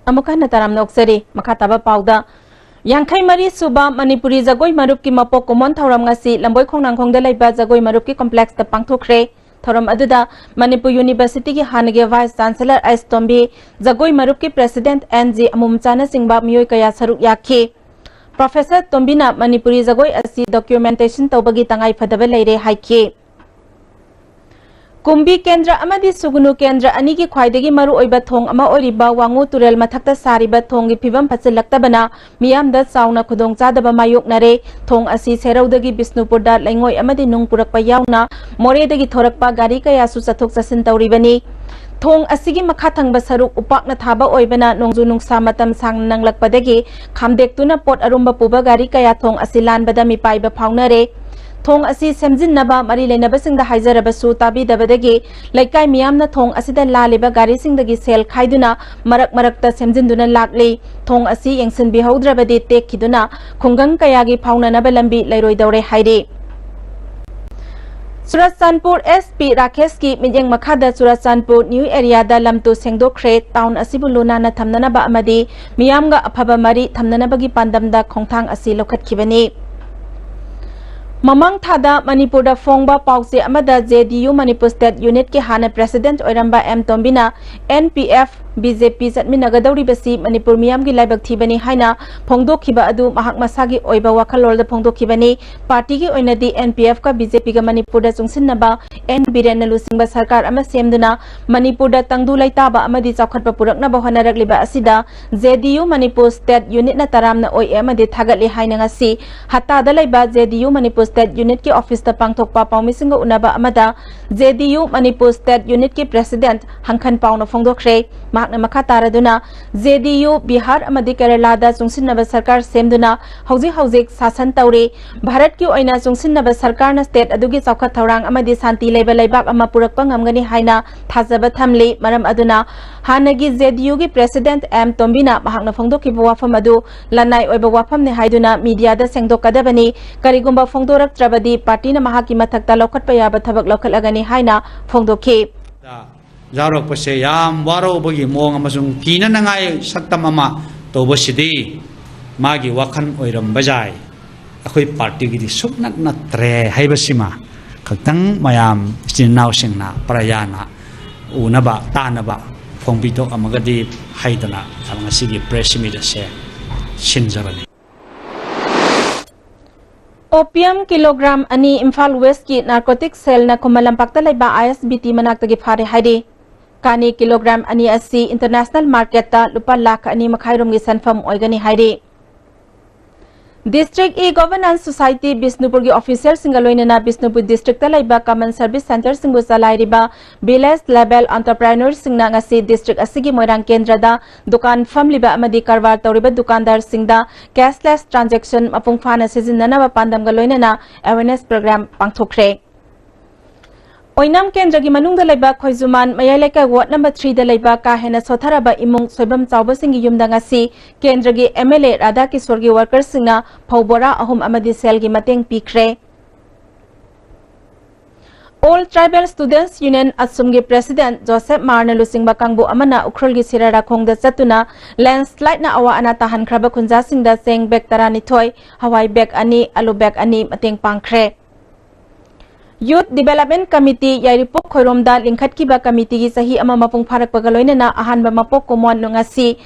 ꯑꯃꯨꯛ ꯍꯟꯅ ꯇꯔꯥꯝꯅ ꯑꯣꯛꯆꯔꯤ꯫ ꯃꯈꯥ ꯇꯥꯕ ꯄꯥꯎꯗ, ꯌꯥꯡꯈꯩ ꯃꯔꯤ ꯁꯨꯕ ꯃꯅꯤꯄꯨꯔꯤ ꯖꯒꯣꯏ ꯃꯔꯨꯞꯀꯤ ꯃꯄꯣꯛ ꯀꯨꯝꯑꯣꯟ ꯊꯧꯔꯝ ꯉꯁꯤ ꯂꯝꯕꯣꯏ ꯈꯣꯡꯅꯥꯡꯈꯣꯡꯗ ꯂꯩꯕ ꯖꯒꯣꯏ ꯃꯔꯨꯞꯀꯤ ꯀꯣꯝꯄ꯭ꯂꯦꯛꯁꯇ ꯄꯥꯡꯊꯣꯛꯈ꯭ꯔꯦ꯫ ꯊꯧꯔꯝ ꯑꯗꯨꯗ ꯃꯅꯤꯄꯨꯔ ꯌꯨꯅꯤꯚꯔꯁꯤꯇꯤꯒꯤ ꯍꯥꯟꯅꯒꯤ ꯚꯥꯏꯁ ꯆꯥꯟꯁꯦꯂꯔ ꯑꯩꯁ ꯇꯣꯝꯕꯤ, ꯖꯒꯣꯏ ꯃꯔꯨꯞꯀꯤ ꯄ꯭ꯔꯦꯁꯤꯗꯦꯟꯠ ꯑꯦꯟ ꯖꯤ ꯑꯃꯨꯝꯆꯥꯅꯆꯤꯡꯕ ꯃꯤꯑꯣꯏ ꯀꯌꯥ ꯁꯔꯨꯛ ꯌꯥꯈꯤ꯫ ꯄ꯭ꯔꯣꯐꯦꯁꯔ ꯇꯣꯝꯕꯤꯅ ꯃꯅꯤꯄꯨꯔꯤ ꯖꯒꯣꯏ ꯑꯁꯤ ꯗꯣꯀ꯭ꯌꯨꯃꯦꯟꯇꯦꯁꯟ ꯇꯧꯕꯒꯤ ꯇꯉꯥꯏ ꯐꯗꯕ ꯂꯩꯔꯦ ꯍꯥꯏꯈꯤ꯫ ꯀꯨꯝꯕꯤ ꯀꯦꯟꯗ꯭ꯔ ꯑꯃꯗꯤ ꯁꯨꯒꯨꯅꯨ ꯀꯦꯟꯗ꯭ꯔ ꯑꯅꯤꯒꯤ ꯈ꯭ꯋꯥꯏꯗꯒꯤ ꯃꯔꯨꯑꯣꯏꯕ ꯊꯣꯡ ꯑꯃ ꯑꯣꯏꯔꯤꯕ ꯋꯥꯉꯨ ꯇꯨꯔꯦꯜ ꯃꯊꯛꯇ ꯁꯥꯔꯤꯕ ꯊꯣꯡꯒꯤ ꯐꯤꯕꯝ ꯐꯠꯆꯤꯜꯂꯛꯇꯕꯅ ꯃꯤꯌꯥꯝꯗ ꯆꯥꯎꯅ ꯈꯨꯗꯣꯡꯆꯥꯗꯕ ꯃꯥꯌꯣꯛꯅꯔꯦ꯫ ꯊꯣꯡ ꯑꯁꯤ ꯁꯦꯔꯧꯗꯒꯤ ꯕꯤꯁꯅꯨꯄꯨꯔꯗ ꯂꯩꯉꯣꯏ ꯑꯃꯗꯤ ꯅꯨꯡ ꯄꯨꯔꯛꯄ ꯌꯥꯎꯅ ꯃꯣꯔꯦꯗꯒꯤ ꯊꯣꯔꯛꯄ ꯒꯥꯔꯤ ꯀꯌꯥꯁꯨ ꯆꯠꯊꯣꯛ ꯆꯠꯁꯤꯟ ꯇꯧꯔꯤꯕꯅꯤ꯫ ꯊꯣꯡ ꯑꯁꯤꯒꯤ ꯃꯈꯥ ꯊꯪꯕ ꯁꯔꯨꯛ ꯎꯄꯥꯛꯅ ꯊꯥꯕ ꯑꯣꯏꯕꯅ ꯅꯣꯡꯖꯨ ꯅꯨꯡꯁꯥ ꯃꯇꯝ ꯁꯥꯡꯅ ꯅꯪꯂꯛꯄꯗꯒꯤ ꯈꯥꯝꯗꯦꯛꯇꯨꯅ ꯄꯣꯠ ꯑꯔꯨꯝꯕ ꯄꯨꯕ ꯒꯥꯔꯤ ꯀꯌꯥ ꯊꯣꯡ ꯑꯁꯤ ꯂꯥꯟꯕꯗ ꯃꯤꯄꯥꯏꯕ ꯐꯥꯎꯅꯔꯦ꯫ ꯊꯣꯡ ꯑꯁꯤ ꯁꯦꯝꯖꯤꯟꯅꯕ ꯃꯔꯤ ꯂꯩꯅꯕꯁꯤꯡꯗ ꯍꯥꯏꯖꯔꯕꯁꯨ ꯇꯥꯕꯤꯗꯕꯗꯒꯤ ꯂꯩꯀꯥꯏ ꯃꯤꯌꯥꯝꯅ ꯊꯣꯡ ꯑꯁꯤꯗ ꯂꯥꯜꯂꯤꯕ ꯒꯥꯔꯤꯁꯤꯡꯗꯒꯤ ꯁꯦꯜ ꯈꯥꯏꯗꯨꯅ ꯃꯔꯛ ꯃꯔꯛꯇ ꯁꯦꯝꯖꯤꯟꯗꯨꯅ ꯂꯥꯛꯂꯤ꯫ ꯊꯣꯡ ꯑꯁꯤ ꯌꯦꯡꯁꯤꯟꯕꯤꯍꯧꯗ꯭ꯔꯕꯗꯤ ꯇꯦꯛꯈꯤꯗꯨꯅ ꯈꯨꯡꯒꯪ ꯀꯌꯥꯒꯤ ꯐꯥꯎꯅꯅꯕ ꯂꯝꯕꯤ ꯂꯩꯔꯣꯏꯗꯧꯔꯦ ꯍꯥꯏꯔꯤ꯫ ꯆꯨꯔꯆꯥꯟꯄꯨꯔ SP ꯔꯥꯀꯦꯁꯀꯤ ꯃꯤꯠꯌꯦꯡ ꯃꯈꯥꯗ ꯆꯨꯔꯆꯥꯟꯄꯨꯔ ꯅ꯭ꯌꯨ ꯑꯦꯔꯤꯌꯥꯗ ꯂꯝ ꯇꯨ ꯁꯦꯡꯗꯣꯛꯈ꯭ꯔꯦ꯫ ꯇꯥꯎꯟ ꯑꯁꯤꯕꯨ ꯂꯨ ꯅꯥꯟꯅ ꯊꯝꯅꯅꯕ ꯑꯃꯗꯤ ꯃꯤꯌꯥꯝꯒ ꯑꯐꯕ ꯃꯔꯤ ꯊꯝꯅꯅꯕꯒꯤ ꯄꯥꯟꯗꯝꯗ ꯈꯣꯡꯊꯥꯡ ꯑꯁꯤ ꯂꯧꯈꯠꯈꯤꯕꯅꯤ꯫ ꯃꯃꯥꯡ ꯊꯥꯗ ꯃꯅꯤꯄꯨꯔꯗ ꯐꯣꯡꯕ ꯄꯥꯎꯆꯦ ꯑꯃꯗ JDU ꯃꯅꯤꯄꯨꯔ ꯁ꯭ꯇꯦꯠ ꯌꯨꯅꯤꯠꯀꯤ ꯍꯥꯟꯅ ꯄ꯭ꯔꯦꯁꯤꯗꯦꯟꯠ ꯑꯣꯏꯔꯝꯕ ꯑꯦꯝ ꯇꯣꯝꯕꯤꯅ NPF BJP ꯆꯠꯃꯤꯟꯅꯒꯗꯧꯔꯤꯕꯁꯤ ꯃꯅꯤꯄꯨꯔ ꯃꯤꯌꯥꯝꯒꯤ ꯂꯥꯏꯕꯛ ꯊꯤꯕꯅꯤ ꯍꯥꯏꯅ ꯐꯣꯡꯗꯣꯛꯈꯤꯕ ꯑꯗꯨ ꯃꯍꯥꯛ ꯃꯁꯥꯒꯤ ꯑꯣꯏꯕ ꯋꯥꯈꯜꯂꯣꯟꯗ ꯐꯣꯡꯗꯣꯛꯈꯤꯕꯅꯤ꯫ ꯄꯥꯔꯇꯤꯒꯤ ꯑꯣꯏꯅꯗꯤ NPFꯀ BJPꯒ ꯃꯅꯤꯄꯨꯔꯗ ꯆꯨꯡꯁꯤꯟꯅꯕ N ꯕꯤꯔꯦꯟꯅ ꯂꯨꯆꯤꯡꯕ ꯁꯔꯀꯥꯔ ꯑꯃ ꯁꯦꯝꯗꯨꯅ ꯃꯅꯤꯄꯨꯔꯗ ꯇꯪꯗꯨ ꯂꯩꯇꯥꯕ ꯑꯃꯗꯤ ꯆꯥꯎꯈꯠꯄ ꯄꯨꯔꯛꯅꯕ ꯍꯣꯠꯅꯔꯛꯂꯤꯕ ꯑꯁꯤꯗ JDU ꯃꯅꯤꯄꯨꯔ ꯁ꯭ꯇꯦꯠ ꯌꯨꯅꯤꯠꯅ ꯇꯔꯥꯝꯅ ꯑꯣꯛꯏ ꯑꯃꯗꯤ ꯊꯥꯒꯠꯂꯤ ꯍꯥꯏꯅ ꯉꯁꯤ ꯍꯠꯇꯥꯗ ꯂꯩꯕ JDU ꯃꯅꯤꯄꯨꯔ ꯁ꯭ꯇꯦꯠ ꯌꯨꯅꯤꯠꯀꯤ ꯑꯣꯐꯤꯁꯇ ꯄꯥꯡꯊꯣꯛꯄ ꯄꯥꯎꯃꯤꯁꯤꯡꯒ ꯎꯅꯕ ꯑꯃꯗ JDU ꯃꯅꯤꯄꯨꯔ ꯁ꯭ꯇꯦꯠ ꯌꯨꯅꯤꯠꯀꯤ ꯄ꯭ꯔꯦꯁꯤꯗꯦꯟꯠ ꯍꯪꯈꯟ ꯄꯥꯎꯅ ꯐꯣꯡꯗꯣꯛꯈ꯭ꯔꯦ꯫ ꯃꯍꯥꯛꯅ ꯃꯈꯥ ꯇꯥꯔꯗꯨꯅ, JDU ꯕꯤꯍꯥꯔ ꯑꯃꯗꯤ ꯀꯦꯔꯂꯥꯗ ꯆꯨꯡꯁꯤꯟꯅꯕ ꯁꯔꯀꯥꯔ ꯁꯦꯝꯗꯨꯅ ꯍꯧꯖꯤꯛ ꯍꯧꯖꯤꯛ ꯁꯥꯁꯟ ꯇꯧꯔꯤ꯫ ꯚꯥꯔꯠꯀꯤ ꯑꯣꯏꯅ ꯆꯨꯡꯁꯤꯟꯅꯕ ꯁꯔꯀꯥꯔꯅ ꯁ꯭ꯇꯦꯠ ꯑꯗꯨꯒꯤ ꯆꯥꯎꯈꯠ ꯊꯧꯔꯥꯡ ꯑꯃꯗꯤ ꯁꯥꯟꯇꯤ ꯂꯩꯕ ꯂꯩꯕꯥꯛ ꯑꯃ ꯄꯨꯔꯛꯄ ꯉꯝꯒꯅꯤ ꯍꯥꯏꯅ ꯊꯥꯖꯕ ꯊꯝꯂꯤ꯫ ꯃꯔꯝ ꯑꯗꯨꯅ ꯍꯥꯟꯅꯒꯤ JDUꯒꯤ ꯄ꯭ꯔꯦꯁꯤꯗꯦꯟꯠ ꯑꯦꯝ ꯇꯣꯝꯕꯤꯅ ꯃꯍꯥꯛꯅ ꯐꯣꯡꯗꯣꯛꯈꯤꯕ ꯋꯥꯐꯝ ꯑꯗꯨ ꯂꯅꯥꯏ ꯑꯣꯏꯕ ꯋꯥꯐꯝꯅꯤ ꯍꯥꯏꯗꯨꯅ ꯃꯤꯗꯤꯌꯥꯗ ꯁꯦꯡꯗꯣꯛꯀꯗꯕꯅꯤ꯫ ꯀꯔꯤꯒꯨꯝꯕ ꯐꯣꯡꯗꯣꯔꯛꯇ꯭ꯔꯕꯗꯤ ꯄꯥꯔꯇꯤꯅ ꯃꯍꯥꯛꯀꯤ ꯃꯊꯛꯇ ꯂꯧꯈꯠꯄ ꯌꯥꯕ ꯊꯕꯛ ꯂꯧꯈꯠꯂꯒꯅꯤ ꯍꯥꯏꯅ ꯐꯣꯡꯗꯣꯛꯈꯤ꯫ ꯌꯥꯎꯔꯛꯄꯁꯦ ꯌꯥꯝ ꯋꯥꯔꯧꯕꯒꯤ ꯃꯑꯣꯡ ꯑꯃꯁꯨꯡ ꯀꯤꯅꯅꯉꯥꯏ ꯁꯛꯇꯝ ꯑꯃ ꯇꯧꯕꯁꯤꯗꯤ ꯃꯥꯒꯤ ꯋꯥꯈꯜ ꯑꯣꯏꯔꯝꯕ ꯌꯥꯏ꯫ ꯑꯩꯈꯣꯏ ꯄꯥꯔꯇꯤꯒꯤꯗꯤ ꯁꯨꯛꯅꯠ ꯅꯠꯇ꯭ꯔꯦ ꯍꯥꯏꯕꯁꯤꯃ ꯈꯛꯇꯪ ꯃꯌꯥꯝ ꯏꯆꯤꯟ ꯏꯅꯥꯎꯁꯤꯡꯅ ꯄ꯭ꯔꯖꯥꯅ ꯎꯅꯕ ꯇꯥꯅꯕ ꯐꯣꯡꯕꯤꯊꯣꯛꯑꯝꯃꯒꯗꯤ ꯍꯥꯏꯗꯅ ꯉꯁꯤꯒꯤ ꯄ꯭ꯔꯦꯁ ꯃꯤꯠ ꯑꯁꯦ ꯁꯤꯟꯖꯕꯅꯤ꯫ Opium ꯀꯤꯂꯣꯒ꯭ꯔꯥꯝ ꯑꯅꯤ ꯏꯝꯐꯥꯜ ꯋꯦꯁꯀꯤ ꯅꯥꯔꯀꯣꯇꯤꯛ ꯁꯦꯜꯅ ꯈꯨꯃꯟ ꯂꯝꯄꯥꯛꯇ ꯂꯩꯕ ISBT ꯃꯅꯥꯛꯇꯒꯤ ꯐꯥꯔꯦ ꯍꯥꯏꯔꯤ꯫ ꯀꯥꯅꯤ ꯀꯤꯂꯣꯒ꯭ꯔꯥꯝ ꯑꯅꯤ ꯑꯁꯤ ꯏꯟꯇꯔꯅꯦꯁꯅꯦꯜ ꯃꯥꯔꯀꯦꯠꯇ ꯂꯨꯄꯥ ꯂꯥꯈ ꯑꯅꯤ ꯃꯈꯥꯏꯔꯣꯝꯒꯤ ꯁꯦꯟꯐꯝ ꯑꯣꯏꯒꯅꯤ ꯍꯥꯏꯔꯤ꯫ District E-Governance Society ꯕꯤꯁꯅꯨꯄꯨꯔꯒꯤ officialꯁꯤꯡꯒ ꯂꯣꯏꯅꯅ ꯕꯤꯁꯅꯨꯄꯨꯔ districtꯇ ꯂꯩꯕ common service centreꯁꯤꯡꯕꯨ ꯆꯂꯥꯏꯔꯤꯕ village level entrepreneurꯁꯤꯡꯅ ꯉꯁꯤ district ꯑꯁꯤꯒꯤ ꯃꯣꯏꯔꯥꯡ ꯀꯦꯟꯗ꯭ꯔꯗ ꯗꯨꯀꯥꯟ ꯐꯝꯂꯤꯕ ꯑꯃꯗꯤ ꯀꯔꯕꯥꯔ ꯇꯧꯔꯤꯕ ꯗꯨꯀꯥꯟꯗꯥꯔꯁꯤꯡꯗ cashless transaction ꯃꯄꯨꯡ ꯐꯥꯅ ꯁꯤꯖꯤꯟꯅꯅꯕ ꯄꯥꯟꯗꯝꯒ ꯂꯣꯏꯅꯅ awareness program ꯄꯥꯡꯊꯣꯛꯈ꯭ꯔꯦ꯫ ꯑꯣꯏꯅꯥꯝ ꯀꯦꯟꯗ꯭ꯔꯒꯤ ꯃꯅꯨꯡꯗ ꯂꯩꯕ ꯈꯣꯏꯖꯨꯃꯥꯟ ꯃꯌꯥꯏ ꯂꯩꯀꯥꯏ ward number threeꯗ ꯂꯩꯕ ꯀꯥ ꯍꯦꯟꯅ ꯁꯣꯠꯊꯔꯕ ꯏꯃꯨꯡ ꯁꯣꯏꯕꯝ ꯆꯥꯎꯕꯁꯤꯡꯒꯤ ꯌꯨꯝꯗ ꯉꯁꯤ ꯀꯦꯟꯗ꯭ꯔꯒꯤ MLA ꯔꯥꯙꯥ ꯀꯤꯁꯣꯔꯒꯤ workersꯁꯤꯡꯅ ꯐꯧ ꯕꯣꯔꯥ ꯑꯍꯨꯝ ꯑꯃꯗꯤ ꯁꯦꯜꯒꯤ ꯃꯇꯦꯡ ꯄꯤꯈ꯭ꯔꯦ꯫ All Tribal Students Union ꯑꯁꯨꯝꯒꯤ president ꯖꯣꯁꯦꯐ ꯃꯥꯔꯅ ꯂꯨꯆꯤꯡꯕ ꯀꯥꯡꯕꯨ ꯑꯃꯅ ꯎꯈ꯭ꯔꯨꯜꯒꯤ ꯁꯤꯔꯥꯔꯥꯈꯣꯡꯗ ꯆꯠꯇꯨꯅ landslideꯅ ꯑꯋꯥ ꯑꯅꯥ ꯇꯥꯍꯟꯈ꯭ꯔꯕ ꯈꯨꯟꯖꯥꯁꯤꯡꯗ ꯆꯦꯡ bag ꯇꯔꯥꯅꯤꯊꯣꯏ, ꯍꯋꯥꯏ bag ꯑꯅꯤ, ꯑꯂꯨ bag ꯑꯅꯤ ꯃꯇꯦꯡ ꯄꯥꯡꯈ꯭ꯔꯦ꯫ Youth Development Committee ꯌꯥꯏꯔꯤꯄꯣꯛ ꯈꯣꯏꯔꯣꯝꯗ ꯂꯤꯡꯈꯠꯈꯤꯕ committeeꯒꯤ ꯆꯍꯤ ꯑꯃ ꯃꯄꯨꯡ ꯐꯥꯔꯛꯄꯒ ꯂꯣꯏꯅꯅ ꯑꯍꯥꯟꯕ ꯃꯄꯣꯛ ꯀꯨꯝꯑꯣꯟ ꯉꯁꯤ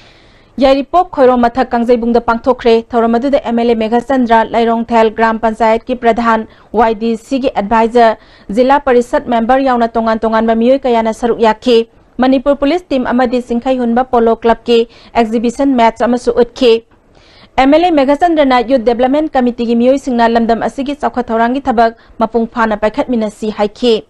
ꯌꯥꯏꯔꯤꯄꯣꯛ ꯈꯣꯏꯔꯣꯝ ꯃꯊꯛ ꯀꯥꯡꯖꯩꯕꯨꯡꯗ ꯄꯥꯡꯊꯣꯛꯈ꯭ꯔꯦ꯫ ꯊꯧꯔꯝ ꯑꯗꯨꯗ MLA ꯃꯦꯘꯆꯟꯗ꯭ꯔ, ꯂꯩꯔꯣꯡꯊꯦꯜ ꯒ꯭ꯔꯥꯝ ꯄꯟꯆꯥꯌꯠꯀꯤ ꯄ꯭ꯔꯙꯥꯟ, YDCꯒꯤ advisor, ꯖꯤꯂꯥ ꯄꯔꯤꯁꯠ member ꯌꯥꯎꯅ ꯇꯣꯉꯥꯟ ꯇꯣꯉꯥꯟꯕ ꯃꯤꯑꯣꯏ ꯀꯌꯥꯅ ꯁꯔꯨꯛ ꯌꯥꯈꯤ꯫ ꯃꯅꯤꯄꯨꯔ police team ꯑꯃꯗꯤ ꯆꯤꯡꯈꯩꯍꯨꯟꯕ polo clubꯀꯤ exhibition match ꯑꯃꯁꯨ ꯎꯠꯈꯤ꯫ MLA ꯃꯦꯘꯆꯟꯗ꯭ꯔꯅ Youth Development Committeeꯒꯤ ꯃꯤꯑꯣꯏꯁꯤꯡꯅ ꯂꯝꯗꯝ ꯑꯁꯤꯒꯤ ꯆꯥꯎꯈꯠ ꯊꯧꯔꯥꯡꯒꯤ ꯊꯕꯛ ꯃꯄꯨꯡ ꯐꯥꯅ ꯄꯥꯏꯈꯠꯃꯤꯟꯅꯁꯤ ꯍꯥꯏꯈꯤ꯫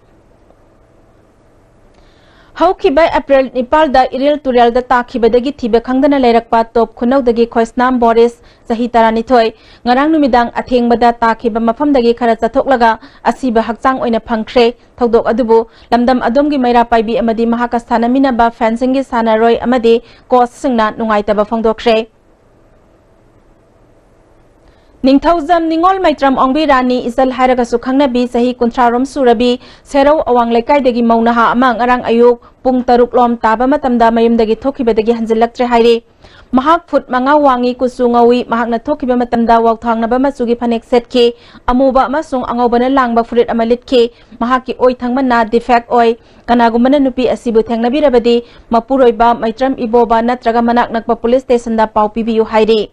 ꯍꯧꯈꯤꯕ April ꯅꯤꯄꯥꯜꯗ ꯏꯔꯤꯜ ꯇꯨꯔꯦꯜꯗ ꯇꯥꯈꯤꯕꯗꯒꯤ ꯊꯤꯕ ꯈꯪꯗꯅ ꯂꯩꯔꯛꯄ ꯇꯣꯞ ꯈꯨꯅꯧꯗꯒꯤ ꯈꯣꯏꯁꯅꯥꯝ ꯕꯣꯔꯤꯁ, ꯆꯍꯤ ꯇꯔꯥꯅꯤꯊꯣꯏ, ꯉꯔꯥꯡ ꯅꯨꯃꯤꯗꯥꯡ ꯑꯊꯦꯡꯕꯗ ꯇꯥꯈꯤꯕ ꯃꯐꯝꯗꯒꯤ ꯈꯔ ꯆꯠꯊꯣꯛꯂꯒ ꯑꯁꯤꯕ ꯍꯛꯆꯥꯡ ꯑꯣꯏꯅ ꯐꯪꯈ꯭ꯔꯦ꯫ ꯊꯧꯗꯣꯛ ꯑꯗꯨꯕꯨ ꯂꯝꯗꯝ ꯑꯗꯣꯝꯒꯤ ꯃꯩꯔꯥ ꯄꯥꯏꯕꯤ ꯑꯃꯗꯤ ꯃꯍꯥꯛꯀ ꯁꯥꯟꯅꯃꯤꯟꯅꯕ fencingꯒꯤ ꯁꯥꯟꯅꯔꯣꯏ ꯑꯃꯗꯤ coachꯁꯤꯡꯅ ꯅꯨꯡꯉꯥꯏꯇꯕ ꯐꯣꯡꯗꯣꯛꯈ꯭ꯔꯦ꯫ ꯅꯤꯡꯊꯧꯖꯝ ꯅꯤꯉꯣꯜ ꯃꯩꯇ꯭ꯔꯝ ꯑꯣꯡꯕꯤ ꯔꯥꯅꯤ ꯏꯆꯜ ꯍꯥꯏꯔꯒꯁꯨ ꯈꯪꯅꯕꯤ, ꯆꯍꯤ ꯀꯨꯟꯊ꯭ꯔꯥ ꯔꯣꯝ ꯁꯨꯔꯕꯤ ꯁꯦꯔꯧ ꯑꯋꯥꯡ ꯂꯩꯀꯥꯏꯗꯒꯤ ꯃꯧ ꯅꯍꯥ ꯑꯃ ꯉꯔꯥꯡ ꯑꯌꯨꯛ ꯄꯨꯡ ꯇꯔꯨꯛ ꯂꯣꯝ ꯇꯥꯕ ꯃꯇꯝꯗ ꯃꯌꯨꯝꯗꯒꯤ ꯊꯣꯛꯈꯤꯕꯗꯒꯤ ꯍꯟꯖꯤꯜꯂꯛꯇ꯭ꯔꯦ ꯍꯥꯏꯔꯤ꯫ ꯃꯍꯥꯛ ꯐꯨꯠ ꯃꯉꯥ ꯋꯥꯡꯏ, ꯀꯨꯆꯨ ꯉꯧꯏ꯫ ꯃꯍꯥꯛꯅ ꯊꯣꯛꯈꯤꯕ ꯃꯇꯝꯗ ꯋꯥꯎꯊꯥꯡꯅꯕ ꯃꯆꯨꯒꯤ ꯐꯅꯦꯛ ꯁꯦꯠꯈꯤ, ꯑꯃꯨꯕ ꯑꯃꯁꯨꯡ ꯑꯉꯧꯕꯅ ꯂꯥꯡꯕ ꯐꯨꯔꯤꯠ ꯑꯃ ꯂꯤꯠꯈꯤ꯫ ꯃꯍꯥꯛꯀꯤ ꯑꯣꯏ ꯊꯪꯕ ꯅꯥ defect ꯑꯣꯏ꯫ ꯀꯅꯥꯒꯨꯝꯕꯅ ꯅꯨꯄꯤ ꯑꯁꯤꯕꯨ ꯊꯦꯡꯅꯕꯤꯔꯕꯗꯤ ꯃꯄꯨꯔꯣꯏꯕ ꯃꯩꯇ꯭ꯔꯝ ꯏꯕꯣꯕ ꯅꯠꯇ꯭ꯔꯒ ꯃꯅꯥꯛ ꯅꯛꯄ police stationꯗ ꯄꯥꯎ ꯄꯤꯕꯤꯌꯨ ꯍꯥꯏꯔꯤ꯫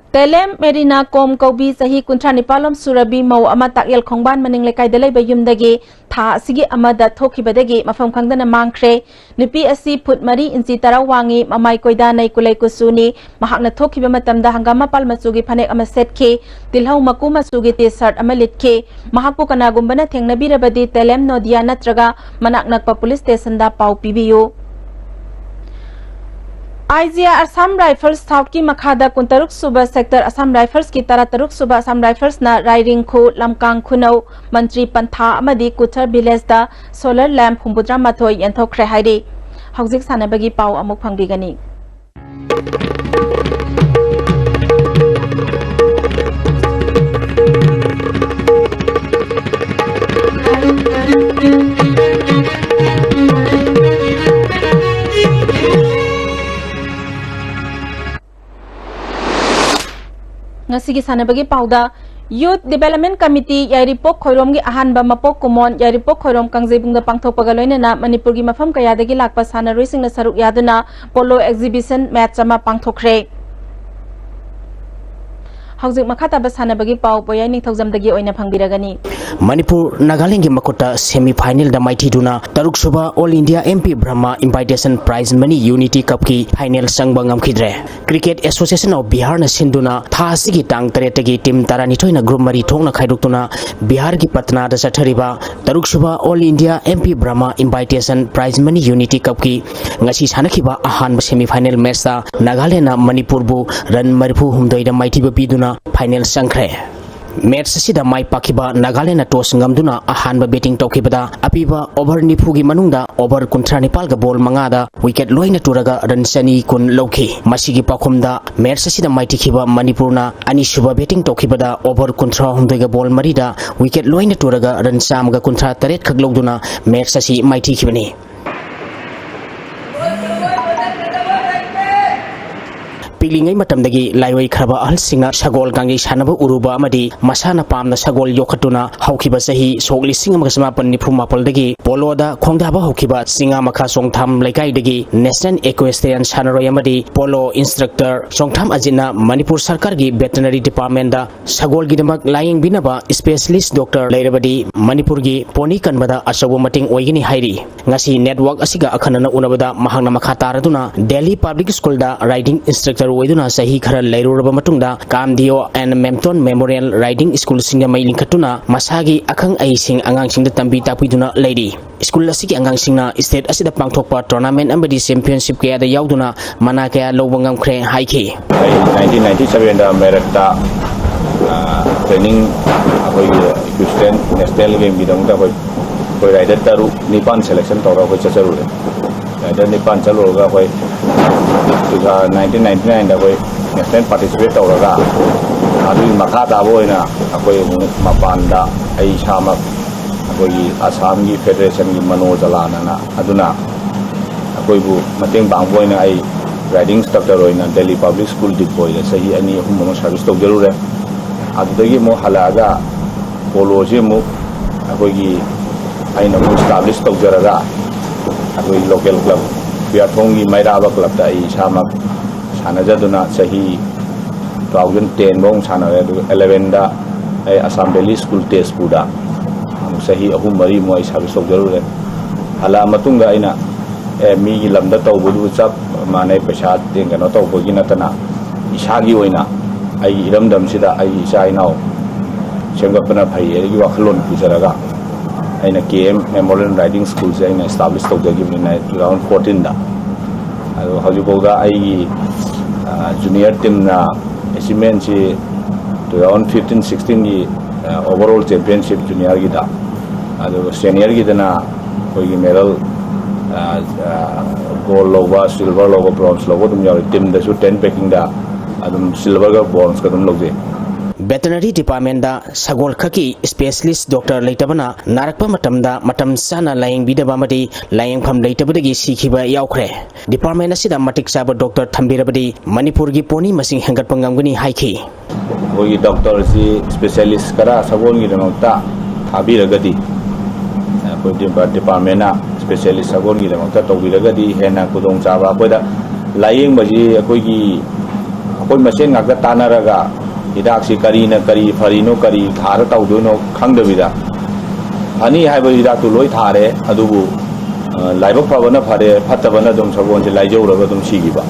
ꯇꯦꯂꯦꯝ ꯃꯦꯔꯤꯅꯥ ꯀꯣꯝ ꯀꯧꯕꯤ ꯆꯍꯤ ꯀꯨꯟꯊ꯭ꯔꯥ ꯅꯤꯄꯥꯜ ꯂꯣꯝ ꯁꯨꯔꯕꯤ ꯃꯧ ꯑꯃ ꯇꯥꯛꯌꯦꯜ ꯈꯣꯡꯕꯥꯟ ꯃꯅꯤꯡ ꯂꯩꯀꯥꯏꯗ ꯂꯩꯕ ꯌꯨꯝꯗꯒꯤ ꯊꯥ ꯑꯁꯤꯒꯤ ꯑꯃꯗ ꯊꯣꯛꯈꯤꯕꯗꯒꯤ ꯃꯐꯝ ꯈꯪꯗꯅ ꯃꯥꯡꯈ꯭ꯔꯦ꯫ ꯅꯨꯄꯤ ꯑꯁꯤ ꯐꯨꯠ ꯃꯔꯤ ꯏꯟꯆꯤ ꯇꯔꯥ ꯋꯥꯡꯉꯤ, ꯃꯃꯥꯏ ꯀꯣꯏꯗꯥꯅꯩ, ꯀꯨꯂꯩ ꯀꯨꯆꯨꯅꯤ꯫ ꯃꯍꯥꯛꯅ ꯊꯣꯛꯈꯤꯕ ꯃꯇꯝꯗ ꯍꯪꯒꯥꯝ ꯃꯄꯥꯜ ꯃꯆꯨꯒꯤ ꯐꯅꯦꯛ ꯑꯃ ꯁꯦꯠꯈꯤ, ꯇꯤꯜꯍꯧ ꯃꯀꯨ ꯃꯆꯨꯒꯤ ꯇꯤ ꯁꯔꯠ ꯑꯃ ꯂꯤꯠꯈꯤ꯫ ꯃꯍꯥꯛꯄꯨ ꯀꯅꯥꯒꯨꯝꯕꯅ ꯊꯦꯡꯅꯕꯤꯔꯕꯗꯤ ꯇꯦꯂꯦꯝ ꯅꯣꯗꯤꯌꯥ ꯅꯠꯇ꯭ꯔꯒ ꯃꯅꯥꯛ ꯅꯛꯄ ꯄꯨꯂꯤꯁ ꯁ꯭ꯇꯦꯁꯟꯗ ꯄꯥꯎ ꯄꯤꯕꯤꯌꯨ꯫ ꯑꯥꯏ ꯖꯤ ꯑꯥꯔ ꯑꯁꯥꯝ ꯔꯥꯏꯐꯜꯁ ꯁꯥꯎꯠꯀꯤ ꯃꯈꯥꯗ ꯀꯨꯟꯇꯔꯨꯛ ꯁꯨꯕ ꯁꯦꯛꯇꯔ ꯑꯁꯥꯝ ꯔꯥꯏꯐꯜꯁꯀꯤ ꯇꯔꯥꯇꯔꯨꯛ ꯁꯨꯕ ꯑꯁꯥꯝ ꯔꯥꯏꯐꯜꯁꯅ ꯔꯥꯏꯔꯤꯡꯈꯨ, ꯂꯝꯀꯥꯡ ꯈꯨꯅꯧ, ꯃꯟꯇ꯭ꯔꯤ ꯄꯟꯊꯥ ꯑꯃꯗꯤ ꯀꯨꯊꯔ ꯚꯤꯂꯦꯖꯇ ꯁꯣꯂꯔ ꯂꯦꯝꯞ ꯍꯨꯝꯐꯨꯇꯔꯥ ꯃꯥꯊꯣꯏ ꯌꯦꯟꯊꯣꯛꯈ꯭ꯔꯦ ꯍꯥꯏꯔꯤ꯫ ꯍꯧꯖꯤꯛ ꯁꯥꯟꯅꯕꯒꯤ ꯄꯥꯎ ꯑꯃꯨꯛ ꯐꯪꯕꯤꯒꯅꯤ꯫ ꯉꯁꯤꯒꯤ ꯁꯥꯟꯅꯕꯒꯤ ꯄꯥꯎꯗ, Youth Development Committee ꯌꯥꯏꯔꯤꯄꯣꯛ ꯈꯣꯏꯔꯣꯝꯒꯤ ꯑꯍꯥꯟꯕ ꯃꯄꯣꯛ ꯀꯨꯝꯑꯣꯟ ꯌꯥꯏꯔꯤꯄꯣꯛ ꯈꯣꯏꯔꯣꯝ ꯀꯥꯡꯖꯩꯕꯨꯡꯗ ꯄꯥꯡꯊꯣꯛꯄꯒ ꯂꯣꯏꯅꯅ ꯃꯅꯤꯄꯨꯔꯒꯤ ꯃꯐꯝ ꯀꯌꯥꯗꯒꯤ ꯂꯥꯛꯄ ꯁꯥꯟꯅꯔꯣꯏꯁꯤꯡꯅ ꯁꯔꯨꯛ ꯌꯥꯗꯨꯅ ꯄꯣꯂꯣ ꯑꯦꯛꯖꯤꯕꯤꯁꯟ ꯃꯦꯠꯆ ꯑꯃ ꯄꯥꯡꯊꯣꯛꯈ꯭ꯔꯦ꯫ ꯍꯧꯖꯤꯛ ꯃꯈꯥ ꯇꯥꯕ ꯁꯥꯟꯅꯕꯒꯤ ꯄꯥꯎ ꯄꯣꯌꯥꯏ ꯅꯤꯡꯊꯧꯖꯝꯗꯒꯤ ꯑꯣꯏꯅ ꯐꯪꯕꯤꯔꯒꯅꯤ꯫ ꯃꯅꯤꯄꯨꯔ ꯅꯥꯒꯥꯂꯦꯟꯒꯤ ꯃꯈꯨꯠꯇ semi final ꯗ ꯃꯥꯏꯊꯤꯗꯨꯅ ꯇꯔꯨꯛ ꯁꯨꯕ All India M P Brahma Invitation Prize Money Unity Cup ꯀꯤ final ꯆꯪꯕ ꯉꯝꯈꯤꯗ꯭ꯔꯦ꯫ Cricket Association of Bihar ꯅ ꯁꯤꯟꯗꯨꯅ ꯊꯥ ꯑꯁꯤꯒꯤ ꯇꯥꯡ ꯇꯔꯦꯠꯇꯒꯤ team ꯇꯔꯥꯅꯤꯊꯣꯏꯅ group ꯃꯔꯤ ꯊꯣꯛꯅ ꯈꯥꯏꯗꯣꯛꯇꯨꯅ ꯕꯤꯍꯥꯔꯒꯤ ꯄꯠꯅꯥꯗ ꯆꯠꯊꯔꯤꯕ ꯇꯔꯨꯛ ꯁꯨꯕ All India M P Brahma Invitation Prize Money Unity Cup ꯀꯤ ꯉꯁꯤ ꯁꯥꯟꯅꯈꯤꯕ ꯑꯍꯥꯟꯕ semi final match ꯇ ꯅꯥꯒꯥꯂꯦꯟꯅ ꯃꯅꯤꯄꯨꯔꯕꯨ run ꯃꯔꯤꯐꯨ ꯍꯨꯝꯗꯣꯏꯗ ꯃꯥꯏꯊꯤꯕ ꯄꯤꯗꯨꯅ final ꯆꯪꯈ꯭ꯔꯦ꯫ Match ꯑꯁꯤꯗ ꯃꯥꯏ ꯄꯥꯛꯈꯤꯕ ꯅꯥꯒꯥꯂꯦꯟꯅ toss ꯉꯝꯗꯨꯅ ꯑꯍꯥꯟꯕ batting ꯇꯧꯈꯤꯕꯗ ꯑꯄꯤꯕ over ꯅꯤꯐꯨꯒꯤ ꯃꯅꯨꯡꯗ over ꯀꯨꯟꯊ꯭ꯔꯥ ꯅꯤꯄꯥꯜꯒ ball ꯃꯉꯥꯗ wicket ꯂꯣꯏꯅ ꯇꯨꯔꯒ run ꯆꯅꯤ ꯀꯨꯟ ꯂꯧꯈꯤ꯫ ꯃꯁꯤꯒꯤ ꯄꯥꯎꯈꯨꯝꯗ match ꯑꯁꯤꯗ ꯃꯥꯏꯊꯤꯈꯤꯕ ꯃꯅꯤꯄꯨꯔꯅ ꯑꯅꯤꯁꯨꯕ batting ꯇꯧꯈꯤꯕꯗ over ꯀꯨꯟꯊ꯭ꯔꯥ ꯍꯨꯝꯗꯣꯏꯒ ball ꯃꯔꯤꯗ wicket ꯂꯣꯏꯅ ꯇꯨꯔꯒ run ꯆꯥꯝꯃꯒ ꯀꯨꯟꯊ꯭ꯔꯥ ꯇꯔꯦꯠ ꯈꯛ ꯂꯧꯗꯨꯅ match ꯑꯁꯤ ꯃꯥꯏꯊꯤꯈꯤꯕꯅꯤ꯫ ꯄꯤꯛꯂꯤꯉꯩ ꯃꯇꯝꯗꯒꯤ ꯂꯥꯏꯑꯣꯏꯈ꯭ꯔꯕ ꯑꯍꯜꯁꯤꯡꯅ ꯁꯒꯣꯜ ꯀꯥꯡꯖꯩ ꯁꯥꯟꯅꯕ ꯎꯔꯨꯕ ꯑꯃꯗꯤ ꯃꯁꯥꯅ ꯄꯥꯝꯅ ꯁꯒꯣꯜ ꯌꯣꯛꯈꯠꯇꯨꯅ ꯍꯧꯈꯤꯕ ꯆꯍꯤ ꯁꯣꯛ ꯂꯤꯁꯤꯡ ꯑꯃꯒ ꯆꯃꯥꯄꯟ ꯅꯤꯐꯨ ꯃꯥꯄꯜꯗꯒꯤ ꯄꯣꯂꯣꯗ ꯈꯣꯡꯗꯥꯕ ꯍꯧꯈꯤꯕ ꯆꯤꯡꯉꯥ ꯃꯈꯥ ꯆꯣꯡꯊꯥꯝ ꯂꯩꯀꯥꯏꯗꯒꯤ national equestrian ꯁꯥꯟꯅꯔꯣꯏ ꯑꯃꯗꯤ ꯄꯣꯂꯣ instructor ꯆꯣꯡꯊꯥꯝ ꯑꯖꯤꯠꯅ ꯃꯅꯤꯄꯨꯔ ꯁꯔꯀꯥꯔꯒꯤ veterinary department ꯗ ꯁꯒꯣꯜꯒꯤꯗꯃꯛ ꯂꯥꯌꯦꯡꯕꯤꯅꯕ specialist doctor ꯂꯩꯔꯕꯗꯤ ꯃꯅꯤꯄꯨꯔꯒꯤ pony ꯀꯟꯕꯗ ꯑꯆꯧꯕ ꯃꯇꯦꯡ ꯑꯣꯏꯒꯅꯤ ꯍꯥꯏꯔꯤ꯫ ꯉꯁꯤ network ꯑꯁꯤꯒ ꯑꯈꯟꯅꯅ ꯎꯅꯕꯗ ꯃꯍꯥꯛꯅ ꯃꯈꯥ ꯇꯥꯔꯗꯨꯅ Delhi Public School ꯗ riding instructor ꯑꯣꯏꯗꯨꯅ ꯆꯍꯤ ꯈꯔ ꯂꯩꯔꯨꯔꯕ ꯃꯇꯨꯡꯗ Kamdeo and Mempton Memorial Riding School ꯁꯤꯡꯗ ꯃꯩ ꯂꯤꯡꯈꯠꯇꯨꯅ ꯃꯁꯥꯒꯤ ꯑꯈꯪ ꯑꯍꯩꯁꯤꯡ ꯑꯉꯥꯡꯁꯤꯡꯗ ꯇꯝꯕꯤ ꯇꯥꯛꯄꯤꯗꯨꯅ ꯂꯩꯔꯤ꯫ School ꯑꯁꯤꯒꯤ ꯑꯉꯥꯡꯁꯤꯡꯅ state ꯑꯁꯤꯗ ꯄꯥꯡꯊꯣꯛꯄ tournament ꯑꯃꯗꯤ championship ꯀꯌꯥꯗ ꯌꯥꯎꯗꯨꯅ ꯃꯅꯥ ꯀꯌꯥ ꯂꯧꯕ ꯉꯝꯈ꯭ꯔꯦ ꯍꯥꯏꯈꯤ꯫ ꯑꯩ ꯅꯥꯏꯟꯇꯤꯟ ꯅꯥꯏꯟꯇꯤ ꯁꯚꯦꯟꯗ ꯃꯦꯔꯠꯇ, ꯑ, training, ꯑꯩꯈꯣꯏꯒꯤ equestrian national game ꯒꯤꯗꯃꯛꯇ ꯑꯩꯈꯣꯏ, ꯑꯩꯈꯣꯏ rider ꯇꯔꯨꯛ, ꯅꯤꯄꯥꯟ selection ꯇꯧꯔꯒ ꯑꯩꯈꯣꯏ ꯆꯠꯆꯔꯨꯔꯦ꯫ Rider ꯅꯤꯄꯥꯟ ꯆꯠꯂꯨꯔꯒ ꯑꯩꯈꯣꯏ ꯇꯨ ꯊꯥꯎꯖꯟ ꯅꯥꯏꯟꯇꯤꯟ ꯅꯥꯏꯟꯇꯤ ꯅꯥꯏꯟꯗ ꯑꯩꯈꯣꯏ national participate ꯇꯧꯔꯒ, ꯑꯗꯨꯒꯤ ꯃꯈꯥ ꯇꯥꯕ ꯑꯣꯏꯅ ꯑꯩꯈꯣꯏ ꯑꯃꯨꯛ ꯃꯄꯥꯟꯗ ꯑꯩ ꯏꯁꯥꯃꯛ ꯑꯩꯈꯣꯏꯒꯤ ꯑꯁꯥꯝꯒꯤ federation ꯒꯤ ꯃꯅꯣ ꯖꯂꯥꯟ ꯑꯅ ꯑꯗꯨꯅ ꯑꯩꯈꯣꯏꯕꯨ ꯃꯇꯦꯡ ꯄꯥꯡꯕ ꯑꯣꯏꯅ ꯑꯩ riding instructor ꯑꯣꯏꯅ Delhi Public School ꯗꯤꯄꯣꯏꯗ ꯆꯍꯤ ꯑꯅꯤ ꯑꯍꯨꯝ ꯑꯃ service ꯇꯧꯖꯔꯨꯔꯦ꯫ ꯑꯗꯨꯗꯒꯤ ꯑꯃꯨꯛ ꯍꯜꯂꯛꯑꯒ ꯄꯣꯂꯣꯁꯤ ꯑꯃꯨꯛ ꯑꯩꯈꯣꯏꯒꯤ, ꯑꯩꯅ ꯑꯃꯨꯛ establish ꯇꯧꯖꯔꯒ ꯑꯩꯈꯣꯏ local club, ꯈꯨꯌꯥꯊꯣꯡꯒꯤ ꯃꯩꯔꯥꯕ club ꯇ ꯑꯩ ꯏꯁꯥꯃꯛ ꯁꯥꯟꯅꯖꯗꯨꯅ ꯆꯍꯤ two thousand ten ꯐꯥꯎ ꯁꯥꯟꯅꯔꯦ꯫ ꯑꯗꯨꯒ eleven ꯗ ꯑꯩ Assam Valley School ꯇꯦꯖꯄꯨꯔꯗ ꯑꯃꯨꯛ ꯆꯍꯤ ꯑꯍꯨꯝ ꯃꯔꯤꯃꯨꯛ ꯑꯩ service ꯇꯧꯖꯔꯨꯔꯦ꯫ ꯍꯜꯂꯛꯑ ꯃꯇꯨꯡꯗ ꯑꯩꯅ, "ꯑꯦ, ꯃꯤꯒꯤ ꯂꯝꯗ ꯇꯧꯕꯗꯨ ꯆꯞ ꯃꯥꯟꯅꯩ, ꯄꯩꯁꯥ ꯇꯦꯡ-, ꯀꯩꯅꯣ ꯇꯧꯕꯒꯤ ꯅꯠꯇꯅ, ꯏꯁꯥꯒꯤ ꯑꯣꯏꯅ ꯑꯩꯒꯤ ꯏꯔꯝꯗꯝꯁꯤꯗ ꯑꯩꯒꯤ ꯏꯆꯥ ꯏꯅꯥꯎ ꯁꯦꯝꯒꯠꯄꯅ ꯐꯩ" ꯑꯩꯒꯤ ꯋꯥꯈꯜꯂꯣꯟ ꯄꯨꯖꯔꯒ ꯑꯩꯅ K M Memorial Riding School ꯁꯦ ꯑꯩꯅ establish ꯇꯧꯖꯈꯤꯕꯅꯤꯅ two thousand fourteen ꯗ꯫ ꯑꯗꯣ ꯍꯧꯖꯤꯛꯐꯥꯎꯗ ꯑꯩꯒꯤ, ꯑ, junior team ꯅ achievement ꯁꯤ two thousand fifteen sixteen ꯒꯤ, ꯑ, overall championship junior ꯒꯤꯗ, ꯑꯗꯨꯒ senior ꯒꯤꯗꯅ ꯑꯩꯈꯣꯏꯒꯤ medal, ꯑ, ꯑ, gold ꯂꯧꯕ, silver ꯂꯧꯕ, bronze ꯂꯧꯕ ꯑꯗꯨꯝ ꯌꯥꯎꯏ꯫ Team ꯗꯁꯨ ten packing ꯗ ꯑꯗꯨꯝ silver ꯒ bronze ꯀ ꯑꯗꯨꯝ ꯂꯧꯖꯩ꯫ Veterinary Departmentꯗ ꯁꯒꯣꯜ ꯈꯛꯀꯤ specialist doctor ꯂꯩꯇꯕꯅ ꯅꯥꯔꯛꯄ ꯃꯇꯝꯗ ꯃꯇꯝ ꯆꯥꯅ ꯂꯥꯌꯦꯡꯕꯤꯗꯕ ꯑꯃꯗꯤ ꯂꯥꯌꯦꯡꯐꯝ ꯂꯩꯇꯕꯗꯒꯤ ꯁꯤꯈꯤꯕ ꯌꯥꯎꯈ꯭ꯔꯦ꯫ Department ꯑꯁꯤꯗ ꯃꯇꯤꯛ ꯆꯥꯕ doctor ꯊꯝꯕꯤꯔꯕꯗꯤ ꯃꯅꯤꯄꯨꯔꯒꯤ pony ꯃꯁꯤꯡ ꯍꯦꯟꯒꯠꯄ ꯉꯝꯒꯅꯤ ꯍꯥꯏꯈꯤ꯫ ꯑꯩꯈꯣꯏꯒꯤ doctorꯁꯤ specialist ꯈꯔ ꯁꯒꯣꯜꯒꯤꯗꯃꯛꯇ ꯊꯥꯕꯤꯔꯒꯗꯤ ꯑꯩꯈꯣꯏ departmentꯅ specialist ꯁꯒꯣꯜꯒꯤꯗꯃꯛꯇ ꯇꯧꯕꯤꯔꯒꯗꯤ ꯍꯦꯟꯅ ꯈꯨꯗꯣꯡꯆꯥꯕ ꯑꯩꯈꯣꯏꯗ ꯂꯥꯌꯦꯡꯕꯁꯤ ꯑꯩꯈꯣꯏꯒꯤ ꯑꯩꯈꯣꯏ ꯃꯁꯦꯟ ꯉꯥꯛꯇ ꯇꯥꯟꯅꯔꯒ ꯍꯤꯗꯥꯛꯁꯤ ꯀꯔꯤꯅ ꯀꯔꯤ ꯐꯔꯤꯅꯣ ꯀꯔꯤ ꯊꯥꯔ ꯇꯧꯗꯣꯏꯅꯣ ꯈꯪꯗꯕꯤꯗ ꯐꯅꯤ ꯍꯥꯏꯕ ꯍꯤꯗꯥꯛꯇꯨ ꯂꯣꯏ ꯊꯥꯔꯦ ꯑꯗꯨꯕꯨ ꯂꯥꯏꯕꯛ ꯐꯕꯅ ꯐꯔꯦ ꯐꯠꯇꯕꯅ ꯑꯗꯨꯝ ꯁꯒꯣꯜꯁꯦ ꯂꯥꯏꯖꯧꯔꯒ ꯑꯗꯨꯝ ꯁꯤꯈꯤꯕ꯫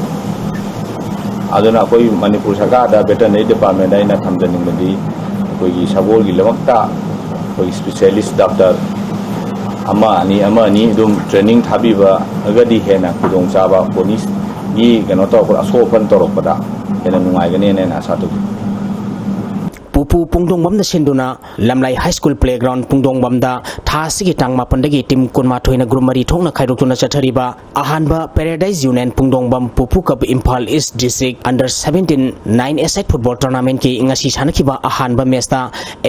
ꯑꯗꯨꯅ ꯑꯩꯈꯣꯏ ꯃꯅꯤꯄꯨꯔ ꯁꯔꯀꯥꯔꯗ veterinary departmentꯗ ꯑꯩꯅ ꯊꯝꯖꯅꯤꯡꯕꯗꯤ ꯑꯩꯈꯣꯏꯒꯤ ꯁꯒꯣꯜꯒꯤꯗꯃꯛꯇ ꯑꯩꯈꯣꯏꯒꯤ specialist doctor ꯑꯃ ꯑꯅꯤ ꯑꯃ ꯑꯅꯤ ꯑꯗꯨꯝ training ꯊꯥꯕꯤꯕꯒꯗꯤ ꯍꯦꯟꯅ ꯈꯨꯗꯣꯡꯆꯥꯕ ponyꯒꯤ ꯀꯩꯅꯣ ꯇꯧꯔꯛꯄꯗ ꯑꯁꯣꯛ ꯑꯄꯟ ꯇꯧꯔꯛꯄꯗ ꯍꯦꯟꯅ ꯅꯨꯡꯉꯥꯏꯒꯅꯦꯅ ꯑꯩꯅ ꯑꯁꯥ ꯇꯧꯖꯩ꯫ ꯄꯨꯄꯨ ꯄꯨꯡꯗꯣꯡꯕꯝꯅ ꯁꯤꯟꯗꯨꯅ ꯂꯝꯂꯥꯏ High School playground ꯄꯨꯡꯗꯣꯡꯕꯝꯗ ꯊꯥ ꯑꯁꯤꯒꯤ ꯇꯥꯡ ꯃꯥꯄꯟꯗꯒꯤ team ꯀꯨꯟꯃꯥꯊꯣꯏꯅ group ꯃꯔꯤ ꯊꯣꯛꯅ ꯈꯥꯏꯗꯣꯛꯇꯨꯅ ꯆꯠꯊꯔꯤꯕ ꯑꯍꯥꯟꯕ Paradise Union ꯄꯨꯡꯗꯣꯡꯕꯝ ꯄꯨꯄꯨ Cup Imphal East District under seventeen nine A side football tournamentꯀꯤ ꯉꯁꯤ ꯁꯥꯟꯅꯈꯤꯕ ꯑꯍꯥꯟꯕ matchꯇ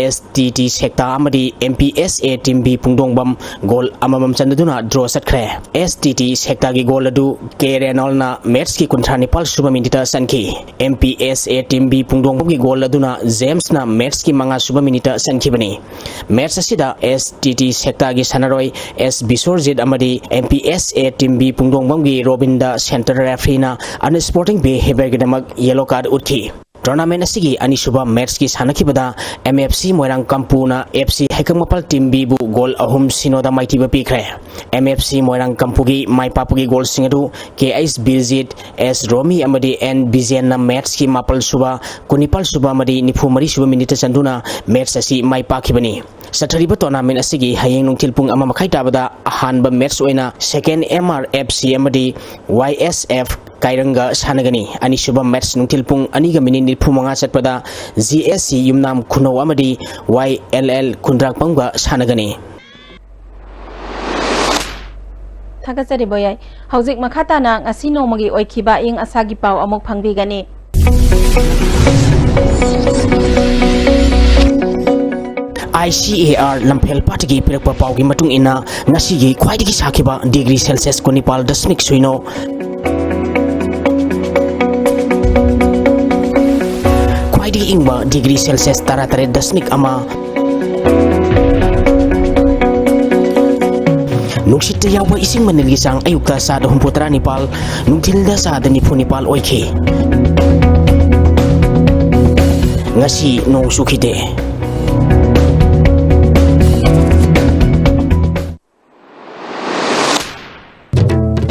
S T T Sekta ꯑꯃꯗꯤ M P S A Team B ꯄꯨꯡꯗꯣꯡꯕꯝ goal ꯑꯃꯃꯝ ꯆꯟꯅꯗꯨꯅ draw ꯆꯠꯈ꯭ꯔꯦ꯫ S T T Sektaꯒꯤ goal ꯑꯗꯨ K Reynoldsꯅ matchꯀꯤ ꯀꯨꯟꯊ꯭ꯔꯥ ꯅꯤꯄꯥꯜ ꯁꯨꯕ minuteꯇ ꯆꯟꯈꯤ꯫ M P S A Team B ꯄꯨꯡꯗꯣꯡꯕꯝꯒꯤ goal ꯑꯗꯨꯅ Jamesꯅ matchꯀꯤ ꯃꯉꯥ ꯁꯨꯕ minuteꯇ ꯆꯟꯈꯤꯕꯅꯤ꯫ Match ꯑꯁꯤꯗ S T T Sektaꯒꯤ ꯁꯥꯟꯅꯔꯣꯏ S Biswarjit ꯑꯃꯗꯤ M P S A Team B ꯄꯨꯡꯗꯣꯡꯕꯝꯒꯤ Robinꯗ center refereeꯅ unsporting behaviourꯒꯤꯗꯃꯛ yellow card ꯎꯠꯈꯤ꯫ Tournament ꯑꯁꯤꯒꯤ ꯑꯅꯤꯁꯨꯕ matchꯀꯤ ꯁꯥꯟꯅꯈꯤꯕꯗ M F C ꯃꯣꯏꯔꯥꯡ ꯀꯝꯄꯨꯅ F C ꯍꯩꯀꯛꯃꯄꯥꯜ Team Bꯕꯨ goal ꯑꯍꯨꯝ ꯁꯤꯅꯣꯗ ꯃꯥꯏꯊꯤꯕ ꯄꯤꯈ꯭ꯔꯦ꯫ M F C ꯃꯣꯏꯔꯥꯡ ꯀꯝꯄꯨꯒꯤ ꯃꯥꯏ ꯄꯥꯛꯄꯒꯤ goal ꯁꯤꯡ ꯑꯗꯨ K H Birjit, S Romi ꯑꯃꯗꯤ N Bijenꯅ matchꯀꯤ ꯃꯥꯄꯜ ꯁꯨꯕ, ꯀꯨꯟꯅꯤꯄꯥꯜ ꯁꯨꯕ ꯑꯃꯗꯤ ꯅꯤꯐꯨ ꯃꯔꯤ ꯁꯨꯕ minuteꯇ ꯆꯟꯗꯨꯅ match ꯑꯁꯤ ꯃꯥꯏ ꯄꯥꯛꯈꯤꯕꯅꯤ꯫ ꯆꯠꯊꯔꯤꯕ tournament ꯑꯁꯤꯒꯤ ꯍꯌꯦꯡ ꯅꯨꯡꯊꯤꯜ ꯄꯨꯡ ꯑꯃ ꯃꯈꯥꯏ ꯇꯥꯕꯗ ꯑꯍꯥꯟꯕ match ꯑꯣꯏꯅ second M R F C ꯑꯃꯗꯤ Y S F ꯀꯥꯏꯔꯪꯒ ꯁꯥꯟꯅꯒꯅꯤ꯫ ꯑꯅꯤꯁꯨꯕ match ꯅꯨꯡꯊꯤꯜ ꯄꯨꯡ ꯑꯅꯤꯒ minute ꯅꯤꯐꯨ ꯃꯉꯥ ꯆꯠꯄꯗ G S C ꯌꯨꯝꯅꯥꯝ ꯈꯨꯅꯧ ꯑꯃꯗꯤ Y L L ꯈꯨꯟꯗ꯭ꯔꯥꯛꯄꯝꯒ ꯁꯥꯟꯅꯒꯅꯤ꯫ ꯊꯥꯒꯠꯆꯔꯤ ꯕꯣꯌꯥꯏ꯫ ꯍꯧꯖꯤꯛ ꯃꯈꯥ ꯇꯥꯅ ꯉꯁꯤ ꯅꯣꯡꯃꯒꯤ ꯑꯣꯏꯈꯤꯕ ꯑꯏꯪ ꯑꯁꯥꯒꯤ ꯄꯥꯎ ꯑꯃꯨꯛ ꯐꯪꯕꯤꯒꯅꯤ꯫ ICAR ꯂꯝꯐꯦꯜ ꯄꯥꯠꯇꯒꯤ ꯄꯤꯔꯛꯄ ꯄꯥꯎꯒꯤ ꯃꯇꯨꯡ ꯏꯟꯅ, ꯉꯁꯤꯒꯤ ꯈ꯭ꯋꯥꯏꯗꯒꯤ ꯁꯥꯈꯤꯕ degree Celsius ꯀꯨꯟꯅꯤꯄꯥꯜ ꯗꯁꯃꯤꯛ ꯁꯨꯏꯅꯣ, ꯈ꯭ꯋꯥꯏꯗꯒꯤ ꯏꯪꯕ degree Celsius ꯇꯔꯥꯇꯔꯦꯠ ꯗꯁꯃꯤꯛ ꯑꯃ, ꯅꯨꯡꯁꯤꯠꯇ ꯌꯥꯎꯕ ꯏꯁꯤꯡ ꯃꯅꯤꯜꯒꯤ ꯆꯥꯡ ꯑꯌꯨꯛꯇ ꯆꯥꯗ ꯍꯨꯝꯐꯨꯇꯔꯥ ꯅꯤꯄꯥꯜ, ꯅꯨꯡꯊꯤꯜꯗ ꯆꯥꯗ ꯅꯤꯐꯨ ꯅꯤꯄꯥꯜ ꯑꯣꯏꯈꯤ꯫ ꯉꯁꯤ ꯅꯣꯡ ꯆꯨꯈꯤꯗꯦ꯫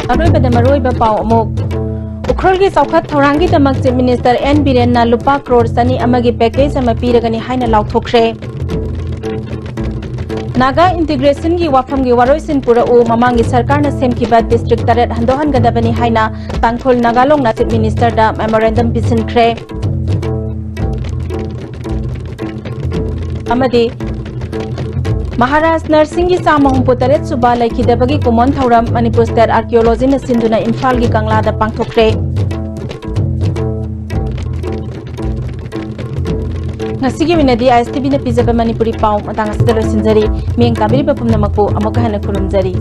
ꯑꯔꯣꯏꯕꯗ ꯃꯔꯨꯑꯣꯏꯕ ꯄꯥꯎ ꯑꯃꯨꯛ꯫ ꯎꯈ꯭ꯔꯨꯜꯒꯤ ꯆꯥꯎꯈꯠ ꯊꯧꯔꯥꯡꯒꯤꯗꯃꯛ Chief Minister N ꯕꯤꯔꯦꯟꯅ ꯂꯨꯄꯥ ꯀ꯭ꯔꯣꯔ ꯆꯅꯤ ꯑꯃꯒꯤ package ꯑꯃ ꯄꯤꯔꯒꯅꯤ ꯍꯥꯏꯅ ꯂꯥꯎꯊꯣꯛꯈ꯭ꯔꯦ꯫ ꯅꯥꯒꯥ integrationꯒꯤ ꯋꯥꯐꯝꯒꯤ ꯋꯥꯔꯣꯏꯁꯤꯟ ꯄꯨꯔꯛꯎ, ꯃꯃꯥꯡꯒꯤ ꯁꯔꯀꯥꯔꯅ ꯁꯦꯝꯈꯤꯕ district ꯇꯔꯦꯠ ꯍꯟꯗꯣꯛꯍꯟꯒꯗꯕꯅꯤ ꯍꯥꯏꯅ ꯇꯥꯡꯈꯨꯜ ꯅꯥꯒꯥ ꯂꯣꯡꯅ Chief Ministerꯗ memorandum ꯄꯤꯁꯤꯟꯈ꯭ꯔꯦ꯫ ꯑꯃꯗꯤ ꯃꯍꯥꯔꯥꯖ ꯅꯔꯁꯤꯡꯒꯤ ꯆꯥꯝꯃ ꯍꯨꯝꯐꯨ ꯇꯔꯦꯠ ꯁꯨꯕ ꯂꯩꯈꯤꯗꯕꯒꯤ ꯀꯨꯝꯑꯣꯟ ꯊꯧꯔꯝ ꯃꯅꯤꯄꯨꯔ State Archaeologyꯅ ꯁꯤꯟꯗꯨꯅ ꯏꯝꯐꯥꯜꯒꯤ ꯀꯪꯂꯥꯗ ꯄꯥꯡꯊꯣꯛꯈ꯭ꯔꯦ꯫ ꯉꯁꯤꯒꯤ ꯑꯣꯏꯅꯗꯤ ISTVꯅ ꯄꯤꯖꯕ ꯃꯅꯤꯄꯨꯔꯤ ꯄꯥꯎ ꯃꯇꯥꯡ ꯑꯁꯤꯗ ꯂꯣꯏꯁꯤꯟꯖꯔꯤ꯫ ꯃꯤꯠꯌꯦꯡ ꯇꯥꯕꯤꯔꯤꯕ ꯄꯨꯝꯅꯃꯛꯄꯨ ꯑꯃꯨꯛꯀ ꯍꯟꯅ ꯈꯨꯔꯨꯝꯖꯔꯤ꯫